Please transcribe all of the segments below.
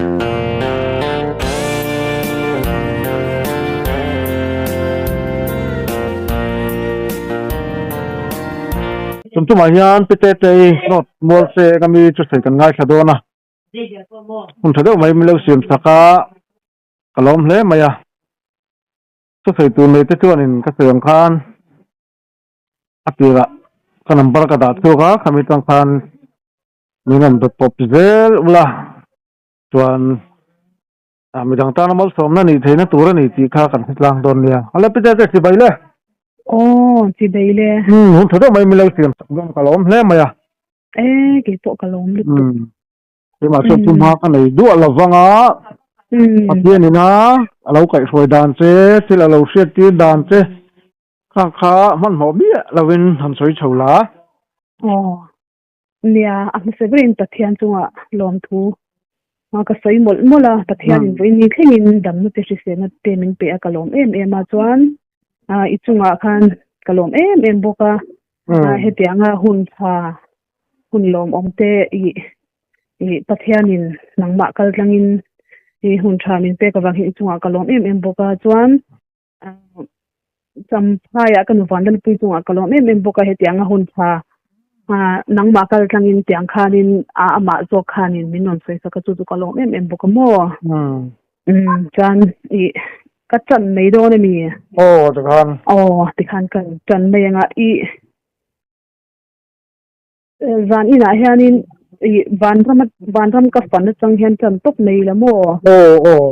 Tum tumah hian Pi Tetei North Mualse eng ami chu sawi kan ngaithla dawn a, hun tha deuh mai min lo siam sak a, ka lawm hle mai a. Thusawi tur nei te chuanin ka sawi ang khan a tirah ka number ka dah chhuak a, khami tang khan min rawn be pawp zel ula chuan ah midang tana malsawmna nih theihna tur a ni tih kha kan hre tlang dawn nia. Awle Peter te chibai le. Aw chibai le. Umm hun tha deuh mai min lo siam sak dawn ka lawm hle mai a. E keipawh ka lawm lutuk. Umm keimah chuan chu hma ka nei duah lo vang a, Pathian ina a lo kaihhruai dan che, thil a lo hriat tir dan che kha kha hmanhmawh miah lovin han sawi chho la. Aw Nia, a hmasa berin Pathian chungah lawmthu ka sawi mawlh mawlh a, Pathianin vawiin thlengin damna te hriselna te min pe a ka lawm em em a, chuan i chungah khan ka lawm em em bawk a, hetianga hun tha hun lawmawm te i i Pathianin nangmah kal tlangin i hun tha min pek avang hi i chungah ka lawm em em bawk a, chuan Champhaiah ka nu Vanlalpui chungah ka lawm em em bawk a, hetianga hun tha nangmah kal tlangin tiang khanin amah zawk khanin min rawn sawi sak a, chu chu ka lawm em em bawk a maw? Umm chuan i ka tan mai dawn a mi? Aw tikhan. Aw tikhan ka tan mai anga i Zan inah hianin i vanram vanram ka fan atang hian tan tawp mai la maw? Aw aw.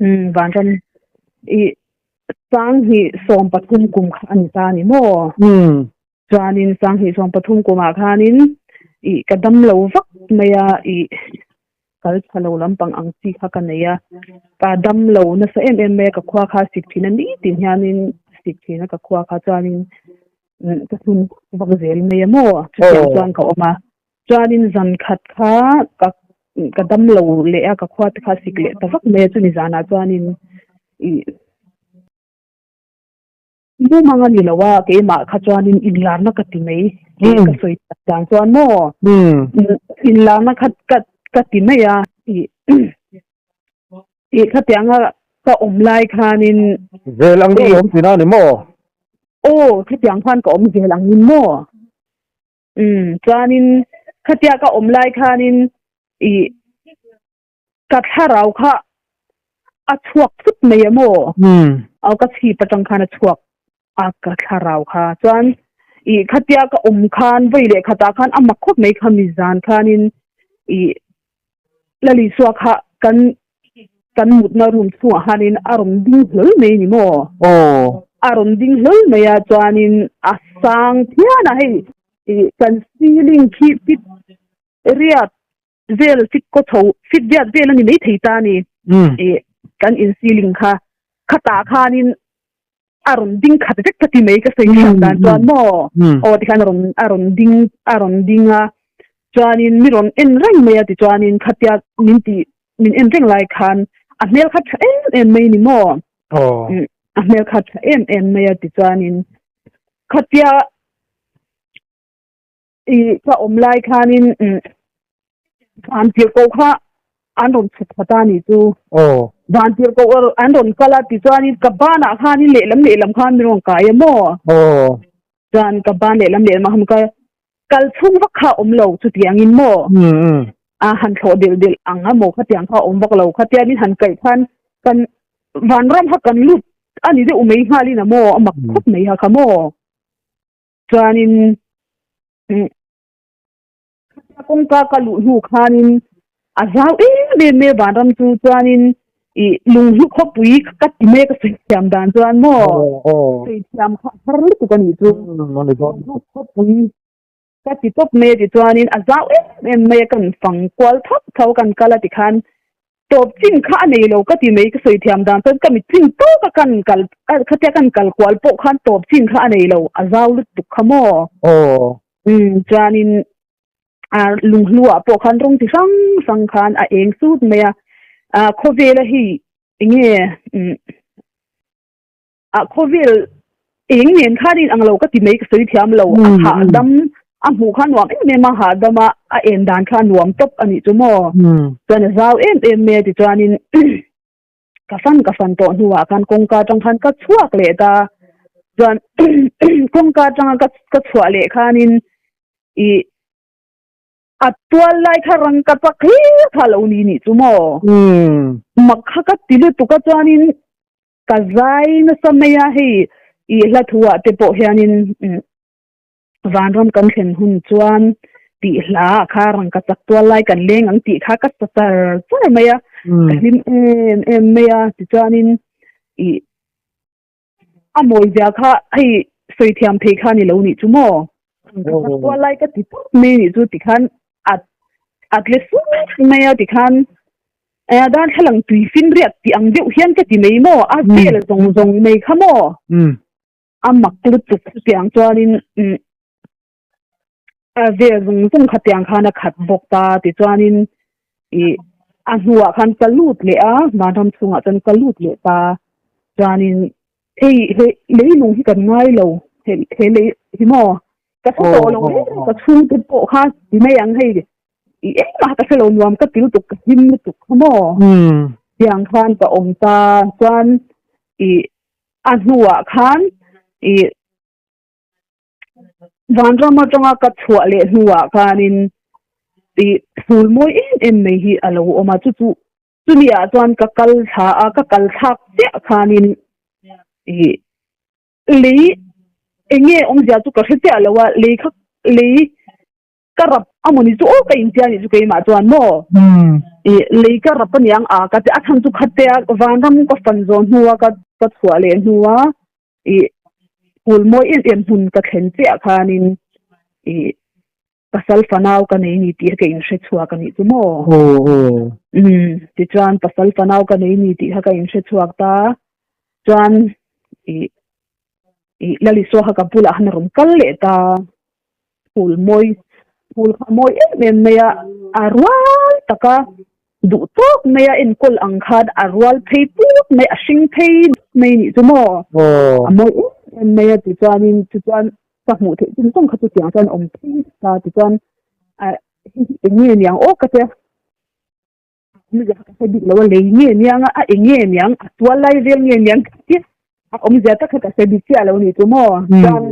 Umm vanram i sanghnih 13 kum kha a ni ta a ni maw? Umm. Chuanin sanghnih 13 kumah khanin i ka dam lo vak mai a i kal tha lo lampang ang chi kha ka nei a, ka dam lo nasa em em mai a ka khua kha a sik thin a nitin hianin a sik thin a ka khua kha chuanin ka hnun vak zel mai a maw chutiang chuan ka awm a. Chuanin zan khat kha ka ka dam lo leh a, ka khua te kha a sik leh ta vak mai a, chumi zanah chuanin ih mumang a ni lo a, keimah kha chuanin inlarna ka ti mai tih ka sawi tak dan chuan maw inlarna kha ka ka ti mai a ih ih khatianga ka awm lai khanin Zel ang deuh awm tina a ni maw? Aw khatiang khan ka awm zel angin maw? Umm chuanin khatia ka awm lai khanin ih ka thlarau kha a chhuak thut mai a maw? Aw ka chhip atang khan a chhuak a ka thlarau kha chuan ih khatia ka awm khan vawi leh khatah khan a mak khawp mai kha mi zan khanin ih Lalisua kha kan kan mutna room chhungah khanin a rawn ding hlawl mai a ni maw? Aw. A rawn ding hlawl mai a chuanin a sang phian a hei ih kan ceiling khi fit riat vel fit kaw chho fit riat vel a ni mai thei ta a ni. Ih kan in ceiling kha khatah khanin a rawn ding khat vek ka ti mai ka sawi hriat dan chuan maw aw tikhan a rawn a rawn ding a rawn ding a chuanin mi rawn en reng mai a tichuanin khatia min tih min en reng lai khan a hmel kha tha em em mai ni maw a hmel kha tha em em mai a tichuanin khatia I ka awm lai khanin van tirhkoh kha an rawn chhuk khat a nih chu. Aw. Van tirhkoh an rawn kal a tichuanin ka banah khanin lehlam lehlam khan min rawn kai a maw? Aw. Chuan ka ban lehlam lehlam ah khan ka kal chhung vak kha a awm lo chutiangin maw? A han thlawh delh delh ang a maw khatiang kha a awm vak lo khatianin han kaih khan kan vanram kha kan lut a ni deuh mai nghalin a maw a mak khawp mai ha kha maw? Chuanin kawngka ka luh hnu khanin a zau em em mai a vanram chu chuanin ih lunghlu khawpui ka ti mai a ka sawi thiam dan chuan maw sawi thiam kha a har lutuk a nih chu lunghlu khawpui ka ti tawp mai a tichuanin a zau em em mai a kan fang kual thauh thauh a kan kal a tikhan Tawp chin kha a nei lo ka ti mai ka sawi thiam dan chuan ka mit chin tawk a kan kal khatia kan kal kual pawh khan tawp chin kha a nei lo a zau lutuk kha maw? Aw. Umm chuanin a lunghlu ah pawh khan rawng chi hrang hrang khan a eng sut mai a, a khawvela hi enge umm a khawvel eng nen khan in ang lo ka ti mai ka sawi thiam lo a hahdam. A hmuh kha nuam em em a, hahdam a, a en dan kha a nuam tawp a nih chu maw. Chuan a zau em em mai a tichuanin ka fan ka fan tawh hnuah khan kawngka atang khan ka chhuak leh ta. Chuan kawngka atanga ka ka chhuah leh khanin ih a tual lai kha rangka chak hlir kha a lo ni nih chu maw. Mak kha ka ti lutuk a chuanin ka zai nasa mai a hei ih hla thu ah te pawh hianin Vanram kan thlen hun chuan tih hla ah kha rangka chak tual lai kan leng ang tih kha ka sa char char mai a, ka hlim em em mai a, tichuanin ih a mawizia kha hei sawi thiam thei kha ni lo nih chu maw? Rangka chak tual lai ka ti tawp mai nih chu tikhan a a tle sut mai a tikhan darthlalang tui finriat tih ang deuh hian ka ti mai maw? A vel zawng zawng mai kha maw? A mak lutuk chutiang chuanin a vel zung zung khatiang khan a khat bawk ta tichuanin ih a hnuah khan ka lut leh a vanram chhungah chuan ka lut leh ta chuanin hei he leilung hi kan ngai lo he he lei hi maw ka hre tawh lo reng ka chhungte pawh kha ti mai ang hei ih engmah ka hre lo nuam ka ti lutuk ka hlim lutuk kha maw tiang khan ka awm ta chuan ih A hnuah khan ih Vanram atanga ka chhuah leh hnuah khanin ih phul mawi em em mai hi a lo awm a, chu chu chumi ah chuan ka kal thla a, ka kal thlak chiah khanin ih lei eng nge awmzia chu ka hre chiah lo a, lei kha lei Ka rap a mawni chu aw ka intia nih chu keimah chuan maw i lei ka rap a niang a ka ti a chhan chu khatea vanram ka fan zawh hnua ka ka chhuah leh hnua i phul mawi em em hmun ka thlen chiah khanin i pasal fanau ka nei ni tih kha ka inhre chhuak a nih chu maw um tichuan pasal fanau ka nei ni tih kha ka inhre chhuak ta chuan i i Lalisua kha ka bulah khan a rawn kal leh ta. Phul mawi phul kha mawi em em mai a, a rual taka duh tawk mai a enkawl ang khan a rual phei put mai a hring phei mai nih chu maw a mawi em em mai a tichuanin tichuan ka hmuh theih chin zawng kha chu tiang chuan a awm phei ta tichuan eng nge niang aw ka tia. Awmzia ka hre bik lo a, lei nge niang a, a eng nge niang, a tual lai vel nge niang ka ti a, awmzia tak kha ka hre bik chiah lo ni chu maw. Chuan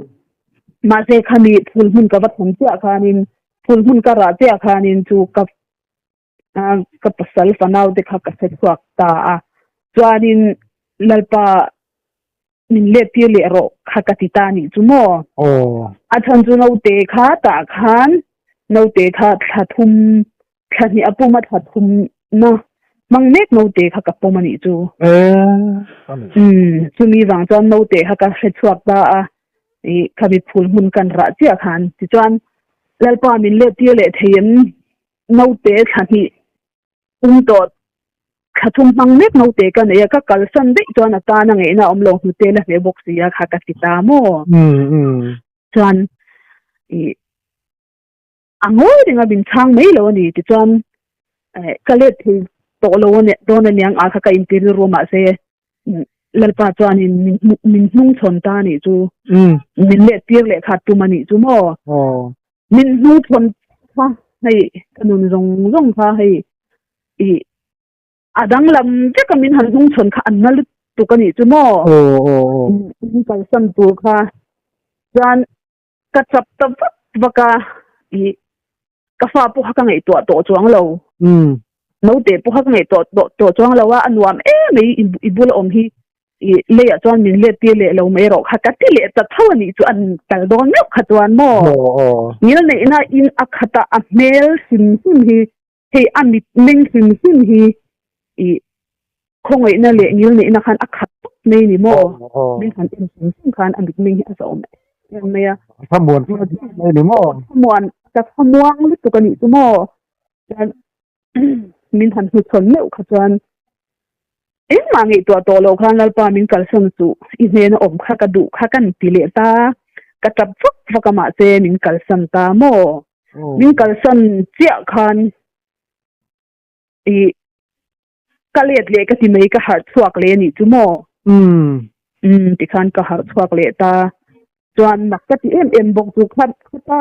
mahse khami phul hmun ka va thawm chiah khanin phul hmun ka rah chiah khanin chu ka ka pasal fanau te kha ka hre chhuak ta a, chuanin Lalpa min let tir leh rawh kha ka ti ta nih chu maw? A chhan chu naute kha tah khan naute kha thla thum thla hnih a pum a thla thum na hmang mek naute kha ka pawm a nih chu. Umm chumi vang chuan naute kha ka hre chhuak ta a ih khami phul hmun kan rah chiah khan tichuan Lalpa min let tir leh thei em naute thla hnih pum tawh thla thum hmang mek naute ka nei a, ka kalsan daih chuan a tan a ngaihna a awm lo hnute la hle bawk si a kha ka ti ta maw? Chuan ih a ngawi reng a min chhang mai lo a ni tichuan ka let thei tawh lo a nih dawn aniang a kha ka inti rilru mahse Lalpa chuanin min hnung chhawn ta a nih chu min let tir leh kha tum a nih chu maw? Min hnu thawn kha hei ka nun zawng zawng kha hei ih a danglam vek a min han hnung chhawn kha an na lutuk a nih chu maw min kalsan tur kha chuan ka chap ta vak vak a ih ka fa pawh kha ka ngaihtuah tawh chuang lo naute pawh kha ka ngaihtuah tawh chuang lo a a nuam em mai i bula awm hi I leiah chuan min let tir leh lo mai rawh kha ka ti leh ta tho a nih chu an kal dawn meuh kha chuan maw ngil neihna in a khat a a hmel hrim hrim hi hei a mit meng hrim hrim hi i khawngaihna leh ngil neihna khan a khat tawp mai ni maw min han en hrim hrim khan a mit meng hi a zahawm em em mai a thlamuan mai ni maw thlamuan ka thlamuang lutuk a nih chu maw chuan min han hnuchhawn meuh kha chuan Engmah ngaihtuah tawh loh khan Lalpa min kalsan suh, i hnena awm kha ka duh kha kan ti leh ta, ka tap vak vak a mahse min kalsan ta maw? Min kalsan chiah khan i ka let leh ka ti mai ka harh chhuak leh a nih chu maw? Umm tikhan ka harh chhuak leh ta, chuan mak ka ti em em bawk chu khat khat a.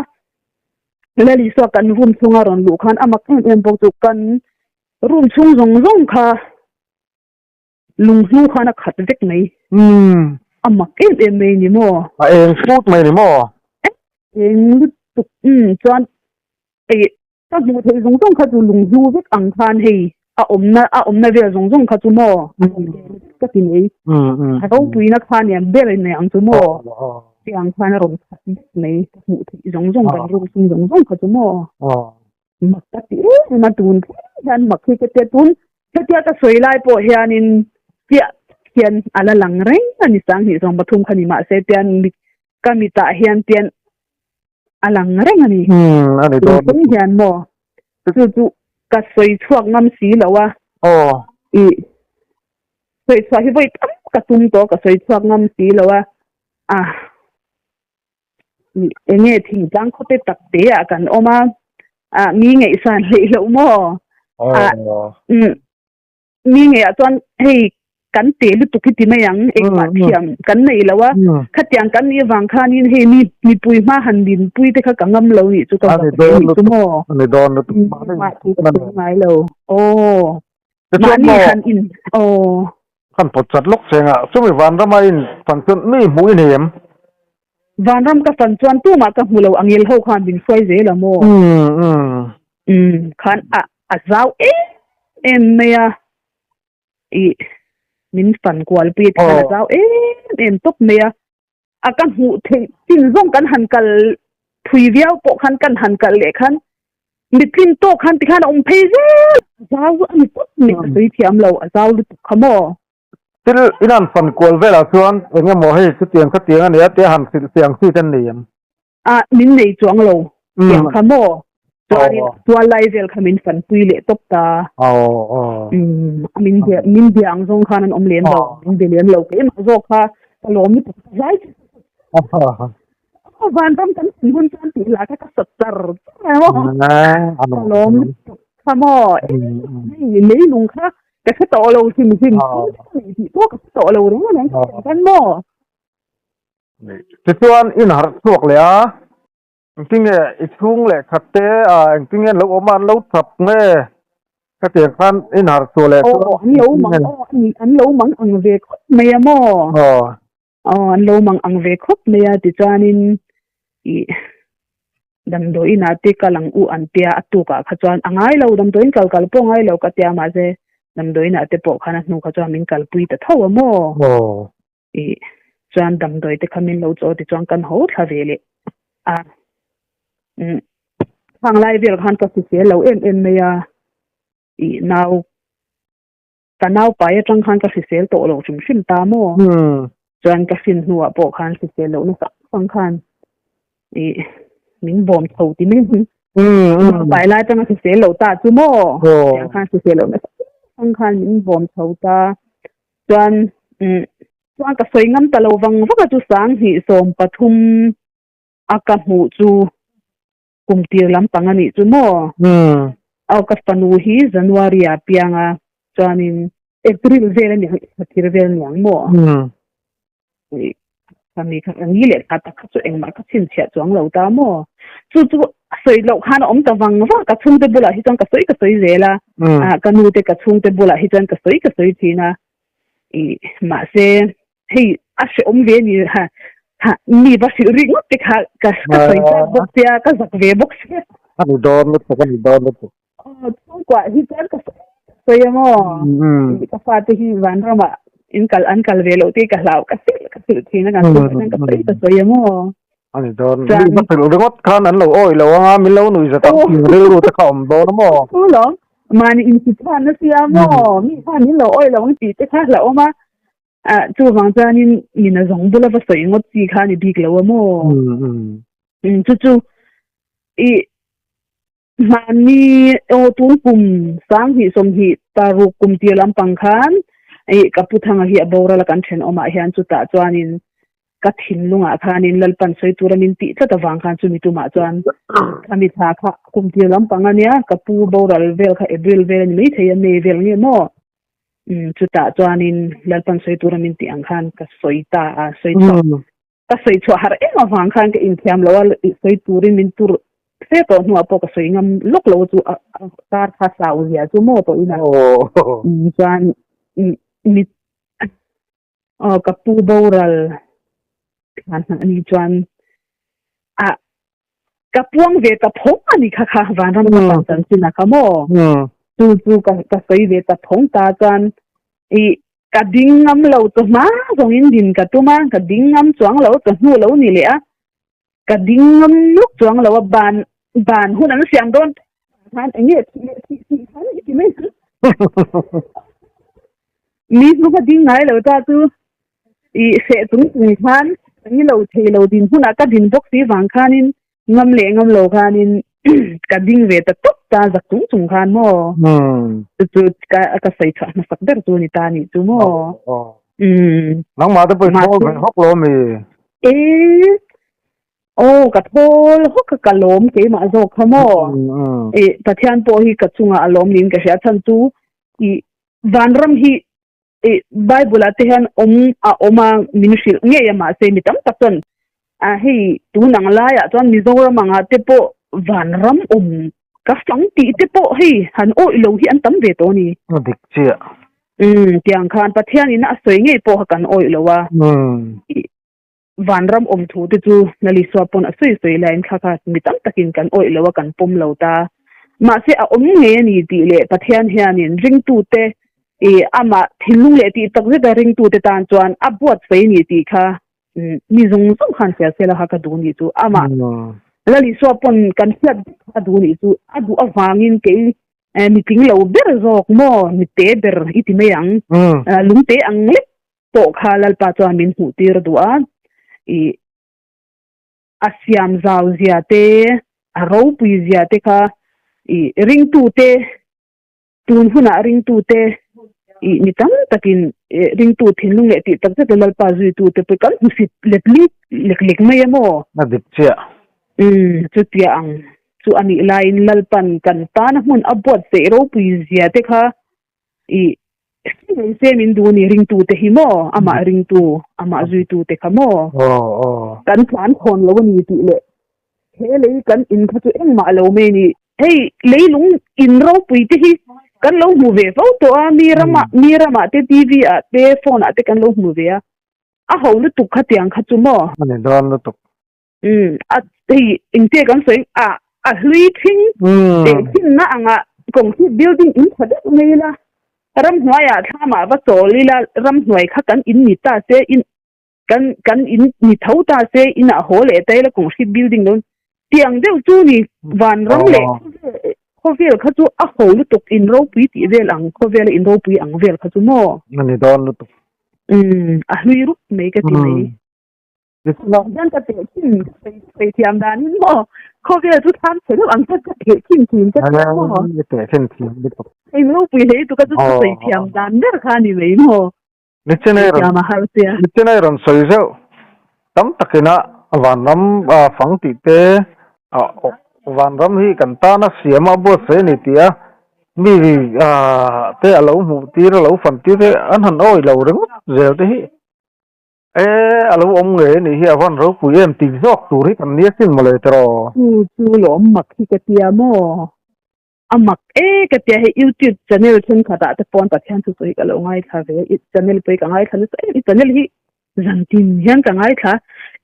Lal Isua kan room chhunga rawn luh khan a mak em em bawk chu kan room chhung zawng zawng kha lunghlu khan a khat vek mai. Umm. A mak em em mai ni maw? A eng fut mai ni maw? Eng lutuk umm chuan ei ka hmuh theih zawng zawng kha chu lunghlu vek ang khan hei a awmna a awmna vel zawng zawng kha chu maw a awm em ka ti mai. A ropuina kha nia ber in nei ang chu maw? Tiang khan a rawn khat vek mai ka hmuh theih zawng zawng kan room chhung zawng zawng kha chu maw? Mak ka ti em em a tun thleng hian mak hi ka tia tun hetia ka sawi lai pawh hianin chiah hian a la lang reng a ni sanghnih zawng pathum kha ni mahse tian ka mitah hian tian a lang reng a ni tun thleng hian maw chu chu ka sawi chhuak ngam si lo a i sawi chhuah hi vawi tam ka tum tawh ka sawi chhuak ngam si lo a a. Enge thingtlang khawte tak te ah kan awm a, ah mi ngaihsan hleih loh maw? Ah mi ngei ah chuan hei kan te lutuk hi ti mai ang engmah thiam kan nei lo a, khatiang kan nih avang khanin hei mi mipui hma han dinpui te kha ka ngam lo nih chu ka zak ve nih chu maw? Engmah thu ka sawi ngai lo aw mahni han in aw. Kan pawt chat lawk cheng a, chumi vanrama in fan chuan mi hmuh i nei em? Vanram ka fan chuan tumah ka hmu lo, angel ho khan min hruai zel a maw? Umm khan a a zau em em mai a, ih min fan kual pui a khan a zau em em tawp mai a, a ka hmuh theih chin zawng kan han kal thui viau pawh khan kan han kal leh khan mitling tawk khan tikhan a awm phei zel a zau a ni tawp mai ka sawi thiam lo a zau lutuk kha maw. Thil in han fan kual velah chuan eng emaw hei chutiang khatiang a nia tia han hrilh fiah ang chi te an nei em? A min nei chuang lo tiang kha maw chuanin tual lai vel kha min fanpui leh tawp ta. Umm min bia min bia ang zawng khan an awm lem lo min be lem lo keimah zawk kha ka lawm lutuk ka zai chu vanram kan thlen hun chuan tih lah kha ka sat char char a maw ka lawm lutuk kha maw hei leilung kha ka hre tawh lo hrim hrim tih pawh ka hre tawh lo reng a ni ang maw. Tichuan in harh chhuak leh a, engtinge i chhung leh khat te a engtinge an lo awm a, an lo chap nge khatiang khan in harh chhuah leh chuan Aw an lo mang aw an lo mang ang ve khawp mai a maw? Aw. Aw an lo mang ang ve khawp mai a tichuanin ih damdawiin ah te kal ang u an tia a tukah kha chuan a ngai lo damdawiin kal kal pawh ngai lo ka tia mahse damdawiin ah te pawh khan a hnu kha chuan min kalpui ta tho a maw? Aw. I chuan damdawi te kha min lo chaw tichuan kan ho thla ve leh a. Umm khang lai vel khan ka hrisel lo em em mai a. I nau ka nau pai atang khan ka hrisel tawh lo hrim hrim ta maw. Chuan ka hrin hnuah pawh khan hrisel loh nasa ang khan i min bawm chho ti mai ang. Nau pai lai atanga hrisel lo ta chu maw. Tiang khan hrisel loh nasa ang khan min bawm chho ta. Chuan umm chuan ka sawi ngam ta lo vang vak a chu sanghnih 13 a ka hmuh chu kum tir lampang a nih chu maw? Aw ka fanu hi January ah piang a chuanin April vel a ni ang thir vel a ni ang maw? Kami kha ka ni leh kha tak kha chu engmah ka chhinchhiah chuang lo ta maw? Chu chu a sawi loh khan a awm ta vang vang ka chhungte bulah hi chuan ka sawi ka sawi zel a, ah ka nu te ka chhungte bulah hi chuan ka sawi ka sawi thin a, ih mahse hei a hrehawm ve a ni ha ha mi va hrilh rik ngawt te kha ka ka sawi chak bawk sia ka zak ve bawk sia. A ni dawn lutuk a ni dawn lutuk. Aw chhungkuah hi chuan ka sawi a maw? Ka fate hi vanramah in kal an kal ve loh tih ka hlau ka hrilh ka hrilh thin a kan chhungkuah hian ka sawi ka sawi a maw? A ni dawn. Mi va hrilh ringawt khan an lo awi lo anga min lo nui zat ang tih rilru te kha awm dawn a maw? Chu lawm. Mahni inhitchhuan nasa a maw? Mi khan min lo awi lo ang tih te kha hlauhawm a. Ah chuvang chuanin min a zawng bula va sawi ngawt chi kha a ni bik lo a maw? Chu chu i Mahni aw tun kum 2026 kum tir lampang khan ih ka pu Thanga hi a boral a kan thenawmah hian chutah chuanin ka thinlungah khanin Lalpan sawi tura min tih tlat avang khan chumi tumah chuan khami thla kha kum tir lampang ania ka pu boral vel kha April vel a ni maithei a May vel nge maw umm chutah chuanin Lalpan sawi tura min tih ang khan ka sawi ta a sawi chhuah Ka sawi chhuah har em avang khan ka inthiam lo a, sawi turin min tur fe tawh hnuah pawh ka sawi ngam lawk lo chu a tar kha hlau zia chu maw tawh ina chuan mit aw ka pu boral thlan hna ani chuan a ka puang ve ta phawng ani kha kha vanram ka pan chanchin a kha maw chu chu ka ka sawi ve ta phawng ta chuan i ka ding ngam lo chu hma zawngin din ka tum a ka ding ngam chuang lo chu hnu lo ni leh a ka ding ngam luk chuang lo a ban ban hun an siam dawn khan enge thih leh thih thih khan i ti mai mi hnu kha ding ngai lo ta chu i hreh chung chung khan ni lo thei lo din hunah ka din bawk si vang khanin ngam leh ngam lo khanin ka ding ve ta tawp ta zak chung chung khan maw chu chu ka ka sawi chhuah hmasak ber chu ni ta nih chu maw Nangmah te pawh i thawl ve hawk lo ami? E Aw ka thawl hawk a ka lawm keimah zawk kha maw? I Pathian pawh hi ka chungah a lawm niin ka hria chhan chu i vanram hi i Bible ah te hian awm a awm a min hrilh ngei a mahse mi tam tak chuan a hei tun ang laiah chuan Mizoram angah te pawh vanram awm ka fang tih te pawh hei han awih lo hi an tam ve tawh a ni. A dik chiah. Umm tiang khan Pathian in a sawi ngei pawh kha kan awih lo a. Vanram awm thu te chu Nalisua pawn a sawi sawi laiin thla kha mi tam takin kan awih lo a, kan pawm lo ta. Mahse a awm ngei a ni tih leh Pathian hianin ringtute ih amah thinlung leh tih tak zeta ringtute tan chuan a buatsaih a ni tih kha mi zawng zawng khan hria sela kha ka duh nih chu. Amah Lalisua pawn kan hriat vek kha a duh nih chu. A duh avangin kei mi tling lo ber zawk maw mi te ber i ti mai ang. Lungte ang lek pawh kha Lalpa chuan min hmuh tir duh a, ih a siam zau zia te, a ropui zia te kha ih ringtute tun hunah ringtute ih mi tam takin ringtu thinlung leh tih tak zet a Lalpa zuitute pawh kan hmusit let lik lek lek mai a maw? A dik chiah. Umm chutia ang chu a nih laiin Lalpan kan tana hmun a buatsaih ropui zia te kha ih Hei se min duh ni ringtu te hi maw amah ringtu amah zuitu te kha maw kan tlan khawn lo a ni tih leh he lei kan in kha chu engmah lo mai ni hei leilung in ropui te hi kan lo hmu ve fo tawh a mi ramah mi ramah te TV ah te phone ah te kan lo hmu ve a a ho lutuk khatiang kha chu maw a ni dawn lutuk. Umm a hei engte kan sawi a a hlui thing teh thinna anga concrete building in tha deuh mai ila ramhnuaiah thlamah va chawl ila ramhnuai kha kan in ni ta se in kan kan in ni tho ta se inah haw leh ta ila concrete building dawn tiang deuh chu ni vanram leh khawvel kha chu a ho lutuk in ropui tih vel ang khawvela in ropui ang vel kha chu maw a ni dawn lutuk umm a hlui rup mai ka ti mai. Hian ka teh thin ka sawi sawi thiam danin maw khawvel chu thlam chhe deuh ang kha ka teh thin thin ka tia maw Ka teh thin thiam lutuk. Hei ropui hlei tu ka chu ka sawi thiam dan ber kha ni mai maw. Nichinai rawn Thiam a har sia. Nichinai rawn sawi zeuh tam takina vanram fang tih te vanram hi kan tana siam a buatsaih a ni tih a mi te a lo hmuh tir a lo fan tir te an han awih lo ringawt zel te hi. E, a lo awm ngei a nih hi, a van ropui em tih zawk tur hi kan nia sin mawle tiraw? Chu chu lawm mak hi ka tia maw? A mak e ka tia hei YouTube channel thenkhat ah te pawn Pathian thu sawi hi ka lo ngaithla ve a, i channel pawh hi ka ngaithla nasa em, i channel hi zantin hian ka ngaithla,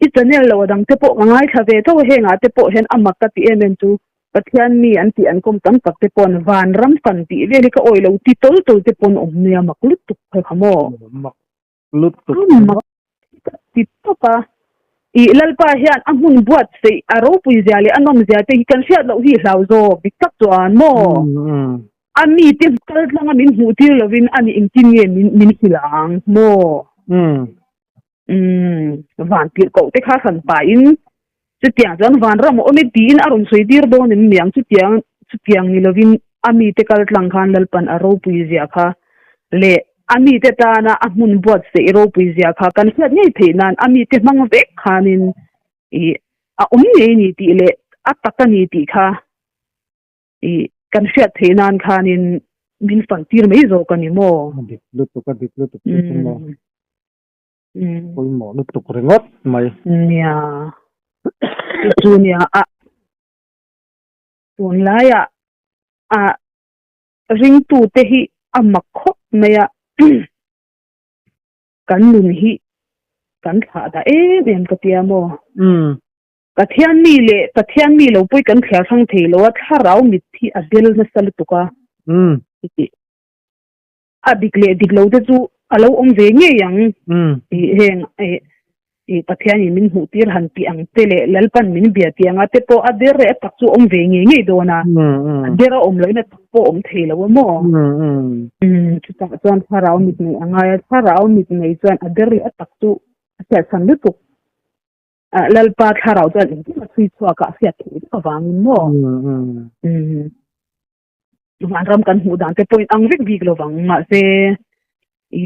i channel lo a dang te pawh ka ngaithla ve tho a, heng ah te pawh hian a mak ka ti em em chu Pathian mi an tih an kawm tam tak te pawn vanram fan tih vel hi ka awih lo ti tawl tawl te pawn awm nia mak lutuk kha kha maw? Mak lutuk mak ka ti tawp a, ih Lalpa hian a hmun buatsaih a ropui zia leh a nawm zia te hi kan hriat loh hi hlau zawk dik tak chuan maw a mite kal tlanga min hmuh tir lovin a ni engtin nge min min hrilh ang maw umm van tirh koh te kha hran pahin chutiang chuan vanram a awm e tiin a rawn sawi tir dawn em niang chutiang chutiang ni lovin a mite kal tlang khan Lalpan a ropui zia kha leh a mite tana a hmun buatsaih ropui zia kha kan hriat ngei theih nan a mite hmang vek khanin ih a awm ngei a ni tih leh a tak a ni tih kha ih kan hriat theih nan khanin min fan tir mai zawk a ni maw? A dik lutuk a dik lutuk chu chu maw? Pawimawh lutuk ringawt mai. Nia chu chu nia a. Tunlaiah ah ringtute hi a mak khawp mai a, kan nun hi kan thlah dah em em ka tia maw? Pathian mi leh Pathian mi lo pawh kan thliar hrang thei lo a, thlarau mit hi a bel nasa lutuk a. A dik leh dik lo te chu a lo awm ve ngei ang tih heng ih Pathian in min hmuh tir han tih ang te leh Lalpan min bia tih anga te pawh a der reh tak chu awm ve ngei ngei dawn a, a der a awm loh in a tak pawh awm thei lo a maw? Chutah chuan thlarau mit nei a ngai a, thlarau mit nei chuan a der leh a tak chu a hriatchhan lutuk. Lalpa thlarau chuan engkim a chhui chhuak a, a hriat theih vek avangin maw? Vanram kan hmuh dan te pawhin ang vek bik lo vang mahse i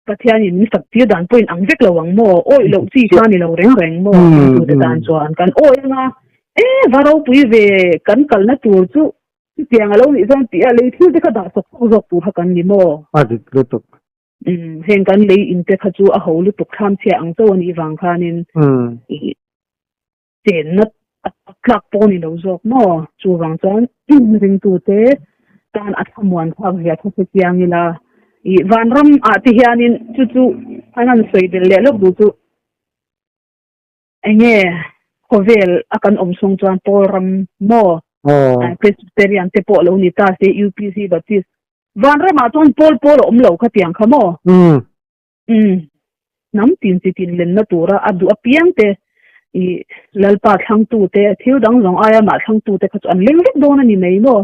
Pathian in min fak tir dan pawhin ang vek lo ang maw awih loh chi kha ni lo reng reng maw tu te tan chuan kan awih anga e va ropui ve kan kalna tur chu chutiang alo nih chuan tih a lei thil te kha dah sawk sawk zawk tur kha kan ni maw a dik lutuk heng kan lei in te kha chu a ho lutuk thlam chhia ang chauh anih vang khanin i chenna a tlak pawh a ni lo zawk maw? Chuvang chuan ringtute tan a thlamuan thlak zia kha hre chiang ila, ih vanram ah te hianin chu chu an han sawi belh leh lawk duh chu enge khawvel a kan awm chhung chuan pawl ram maw Presbyterian te pawh lo ni ta se UPC Baptist vanram ah chuan pawl pawl a awm lo khatiang kha maw? Umm, hnam tin chi tin lenna tura a duh apiang te, i Lalpa thlangtu te, thil dang zawng aia mah thlangtu te kha chu an leng vek dawn a ni mai maw?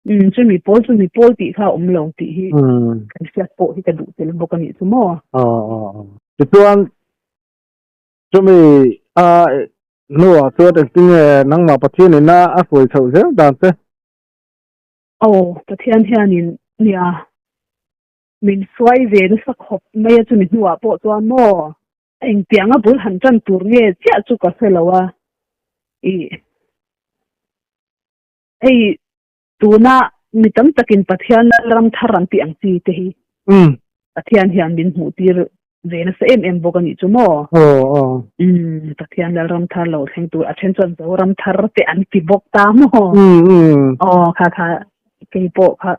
Umm, chumi pawl chumi pawl tih kha a awm lo tih hi kan hriat pawh hi ka duh tel bawk a nih chu maw? Tichuan, chumi a hnuah chuan engtinge nangmah Pathian ina a hruai chhoh zel dan che? Aw, Pathian hianin nia. Min hruai ve nasa khawp mai a chumi hnuah pawh chuan maw engtianga bul han tan tur nge chiah chu ka hre lo a, ih hei tuna mi tam takin Pathian ram thar an tih ang chi te hi Pathian hian min hmuh tir ve nasa em em bawk a nih chu maw. Umm Pathian lalram thar lo thleng tur a then chuan Zoram thar te an ti bawk ta maw. Aw kha kha keipawh kha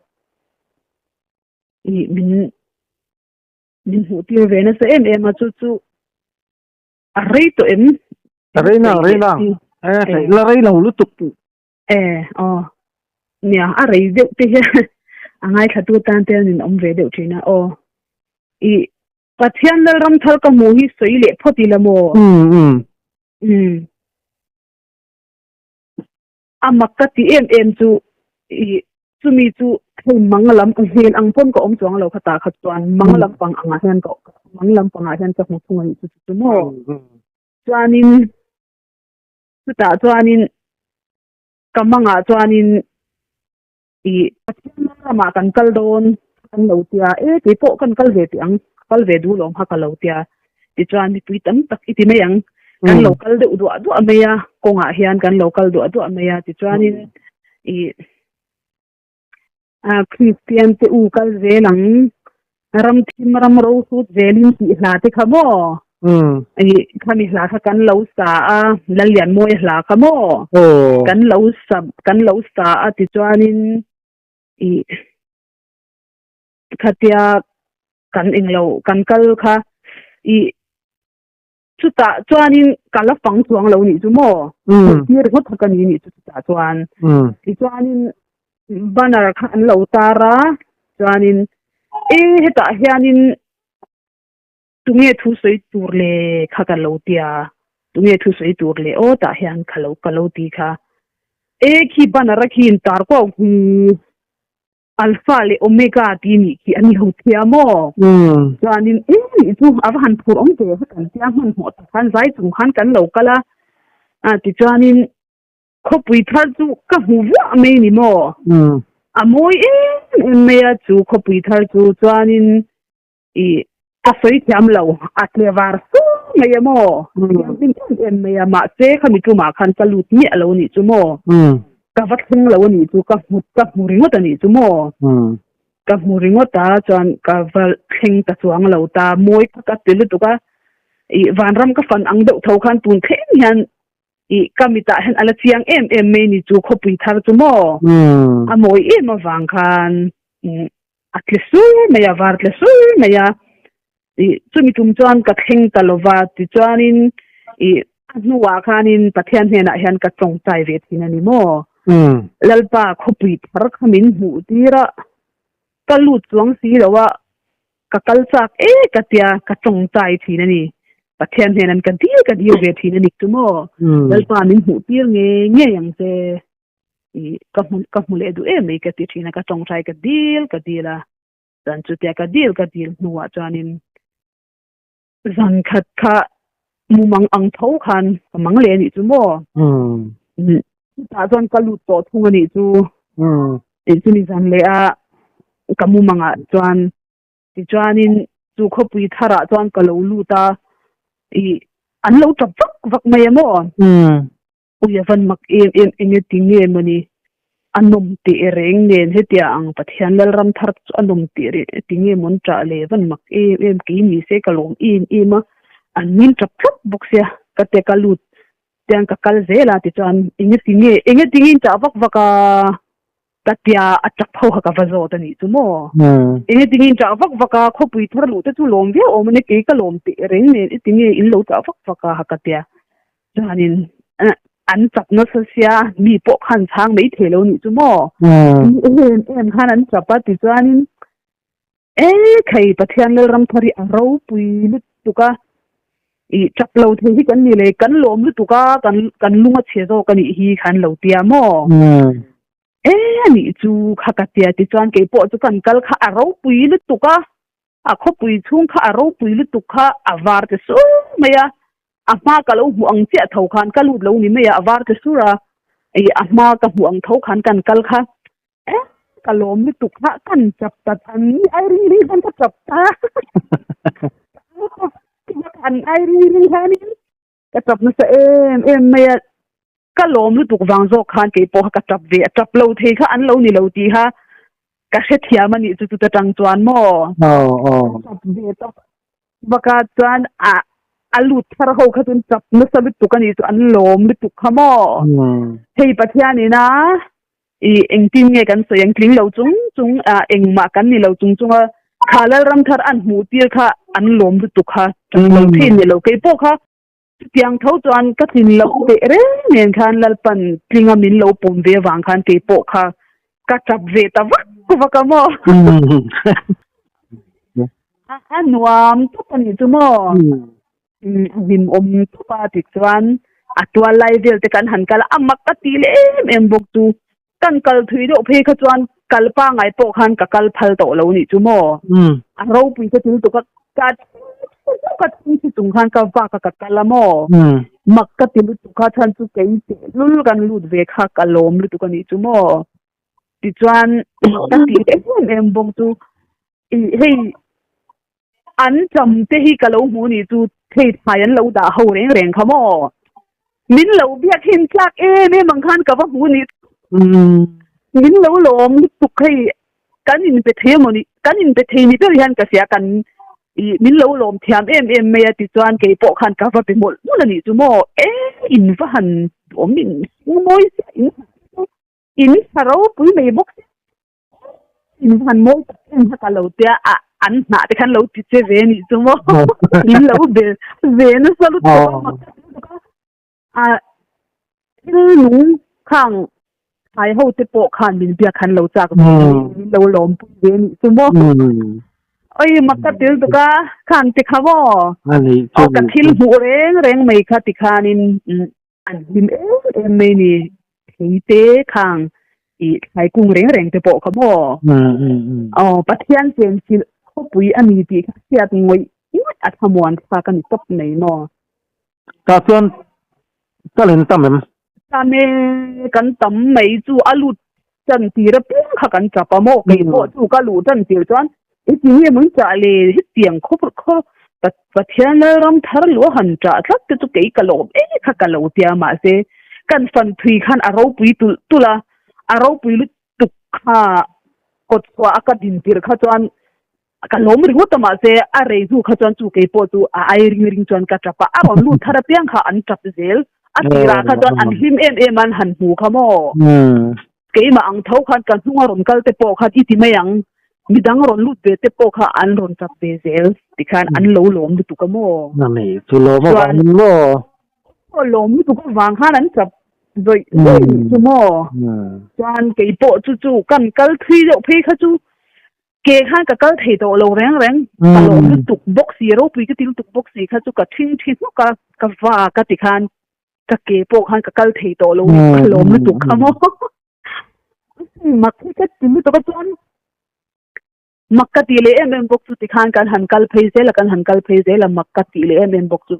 ih min min hmuh tir ve nasa em em a chu chu a rei tawh em a rei nang rei nang e thei la rei lo lutuk e aw nia a rei deuh te hian a ngaithla tu tan te an awm ve deuh thin a aw i Pathian Lalram thar ka hmuh hi sawi leh phawt ila maw um um um A mak ka ti em em chu i chumi chu hei mang lam hmel ang pawn ka awm chuang lo kha tah kha chuan mang lampang angah hian ka mang lampang ah hian ka hmu thung a nih chu chu maw chuanin chutah chuanin ka mangah chuanin i Pathian ramah kan kal dawn kan lo tia e keipawh kan kal ve teh ang ka kal ve duh lawm kha ka lo tia tichuan mipui tam tak i ti mai ang kan lo kal deuh duah duah mai a kawngah hian kan lo kal duah duah mai a tichuanin i a Kristian te u kal zel ang ram thim ram ro hrut zelin tih hla te kha maw i khami hla kha kan lo sa a Lallianmawia hla kha maw kan lo sa kan lo sa a tichuanin i khatia kan englo kan kal kha i chutah chuanin ka la fang chuang lo nih chu maw tir ringawt kha ka ni nih chu chutah chuan tichuanin banner kha an lo tar a chuanin e hetah hianin tunge thu sawi tur le kha ka lo tia tunge thu sawi tur le aw tah hian ka lo ka lo ti kha e khi banner a khi in tar kuau khi Alpha leh Omega tih nih khi an lo thia maw? Chuanin eng nih chu a va han phur awm ve kha kan tia hmanhmawh tak khan zai chung khan kan lo kal a, a tichuanin khawpui thar chu ka hmu vuah mai ni maw? A mawi em em mai a chu khawpui thar chu chuanin I ka sawi thiam lo, a tle var su mai a maw? Thianghlim em em mai a, mahse khami tumah khan ka lut miah lo a nih chu maw? Ka va thleng lo a nih chu, ka hmu ka hmu ringawt a nih chu maw? Ka hmu ringawt a, chuan ka va thleng ta chuang lo ta, mawi kha ka ti lutuk a, i vanram ka fan ang deuh tho khan tun thleng hian. I ka mitah hian a la chiang em em mai ni chu khawpui thar chu maw? A mawi em avang khan a tle sur mai a, var tle sur mai a. I chumi tum chuan ka thleng ta lo va, tichuanin i a hnuah khanin Pathian hnenah hian ka tawngtai ve thin a ni maw? Lalpa khawpui thar kha min hmuh tir a, ka lut chuang si lo a, ka kal chak e ka tia ka tawngtai thin a ni. Pathian hnenan ka dil ka dil ve thin a ni chu maw? Lalpa min hmuh tir ngei ngei ang che. I ka hmu ka hmu leh duh em mai ka ti thin a, ka tawngtai ka dil ka dil a. Chuan chutia ka dil ka dil hnuah chuanin zan khat kha mumang ang tho khan ka mang leh a nih chu maw? Chutah chuan ka lut tawh thung a nih chu. Chumi zan leh a ka mumangah chuan tichuanin chu khawpui tharah chuan ka lo lut a, ih an lo tap vak vak mai a maw? Ui a van mak em em enge ti nge mawni a nawm teh reng nen hetia ang Pathian Lalram thar chu a nawm teh reng e ti nge mawn ṭah le van mak em em kei ni se ka lawm em em a an min ṭap tlat bawk sia ka te ka lut tiang ka kal zel a tichuan enge ti nge enge ti nge in ṭah vak vak a. Ka tia a chak ho kha ka va zawt a nih chu maw? Enge tinge in ṭah vak vak a, khawpui thar luh te chu lawm viau awm a nia, kei ka lawm teh reng nen i tinge in lo ṭah vak vak a ka tia. Chuanin an chak nasa sia, mi pawh khan chhang mai thei lo nih chu maw? Em em khan an chap a tichuanin E khei Pathian Lalram thar hi a ropui lutuk a, ih chak lo thei hi kan ni le, kan lawm lutuk a, kan kan lung a chhe zawk a nih hi khan lo tia maw? E a nih chu kha ka tia tichuan keipawh chu kan kal kha a ropui lutuk a, a khawpui chhung kha a ropui lutuk kha a var te sur mai a, a hma ka lo hmuh ang chiah tho khan ka lut lo ni mai a, a var te sur a, ih a hma ka hmuh ang tho khan kan kal kha Eh, ka lawm lutuk kha kan chap ta an ni ai ring ring khan ka chap ta. An ai ring ring khanin ka chap nasa em em mai a. Ka lawm lutuk vang zawk khan kei pawh kha ka chap ve a, chap lo thei kha an lo ni lo tih kha ka hrethiam a nih chu chuta tang chuan maw. Ka chap ve tawp. Baka chuan a a lut thar ho kha chuan chap nasa lutuk a nih chu an lawm lutuk kha maw. Hei Pathian ina I engtin nge kan sawi ang tling lo chung chung a engmah kan ni lo chung chung a kha Lalram thar an hmuh tir kha an lawm lutuk kha ṭap lo thei ni lo kei pawh kha chutiang tho chuan ka tlin loh teh reng nen khan Lalpan tlinga min lo pawm ve avang khan kei pawh kha ka ṭap ve ta vak vak a maw a nuam tawp a nih chu maw. A hlimawm tawp a tichuan a tual lai vel te kan han kal a, a mak a tih leh em em bawk chu. Kan kal thui deuh phei kha chuan kal pangai pawh khan ka kal phal tawh lo nih chu maw. A ropui ka til tuk a, ka ka thing thi chung khan ka vak a ka kal a maw. Mak ka ti lutuk kha chhan chu kei tehlul kan lut ve kha ka lawm lutuk a nih chu maw. Tichuan ka tih leh em em bawk chu hei An cham te hi ka lo hmu nih chu thei thlai an lo dah ho reng reng kha maw? Min lo biak hin tlak em em ang khan ka va hmu nih min lo lawm lutuk hei kan inpe thei emaw ni kan inpe thei ni ber hian ka hria kan ih min lo lawm thiam em em mai a tichuan kei pawh khan ka va be mawlh mawlh a nih chu maw e in va han awm in mawi chiah in in tha ropui mai bawk sia. In han mawi tak em kha ka lo tia a an hnah te khan lo ti che ve nih chu maw min lo be ve nasa lutuk a mak ka ti lutuk a a thil nung khang thlai ho te pawh khan min biak khan lo chak ve min lo lawm pui ve nih chu maw oi mak ka ti lutuk a khang ti kha maw aw ka thil hmuh reng reng mai kha ti khanin An hlim em em mai ni. Thei te khang i thlai kung reng reng te pawh kha maw? Aw, Pathian chenchilh khawpui a ni tih kha hriat ngawih ngawih a thlamuan thlak a ni tawp mai maw? Tah chuan kal in tam em? Tam e, kan tam mai chu a lut tan tir apiang kha kan tap a maw? Kei pawh chu ka luh tan tir chuan i ti nge maw in chah le hetiang khawp khaw Pathian Lalram thar luh a han chah tlat te chu kei ka lawm em kha ka lo tia mahse kan fan thui khan a ropui tulh tulh a, a ropui lutuk kha kawt chhuah a ka din tirh kha chuan ka lawm ringawt a mahse a rei hnu kha chuan chu kei pawh chu a ai ring ring chuan ka tap a, a rawn lut thar apiang kha an tap zel. A tirah kha chuan an hlim em em an han hmu kha maw? Keimah ang tho khan ka hnunga rawn kal te pawh khan i ti mai ang, midang rawn lut ve te pawh kha an rawn chak ve zel tikhan an lo lawm lutuk a maw? Ani chu lawm avangin maw? Aw lawm lutuk avang khan an chak zawih zawih nih chu maw? Chuan kei pawh chu chu kan kal thui deuh phei kha chu Ke khan ka kal thei tawh lo reng reng, ka lawm lutuk bawk si, ropui ka ti lutuk bawk si kha chu ka thing thi hnawk a, ka va ka ti khan ka ke pawh khan ka kal thei tawh lo ka lawm lutuk kha maw. Mak hi ka ti lutuk a chuan mak ka ti leh em em bawk chu tikhan kan han kal phei zel a, kan han kal phei zel a, mak ka ti leh em em bawk chu.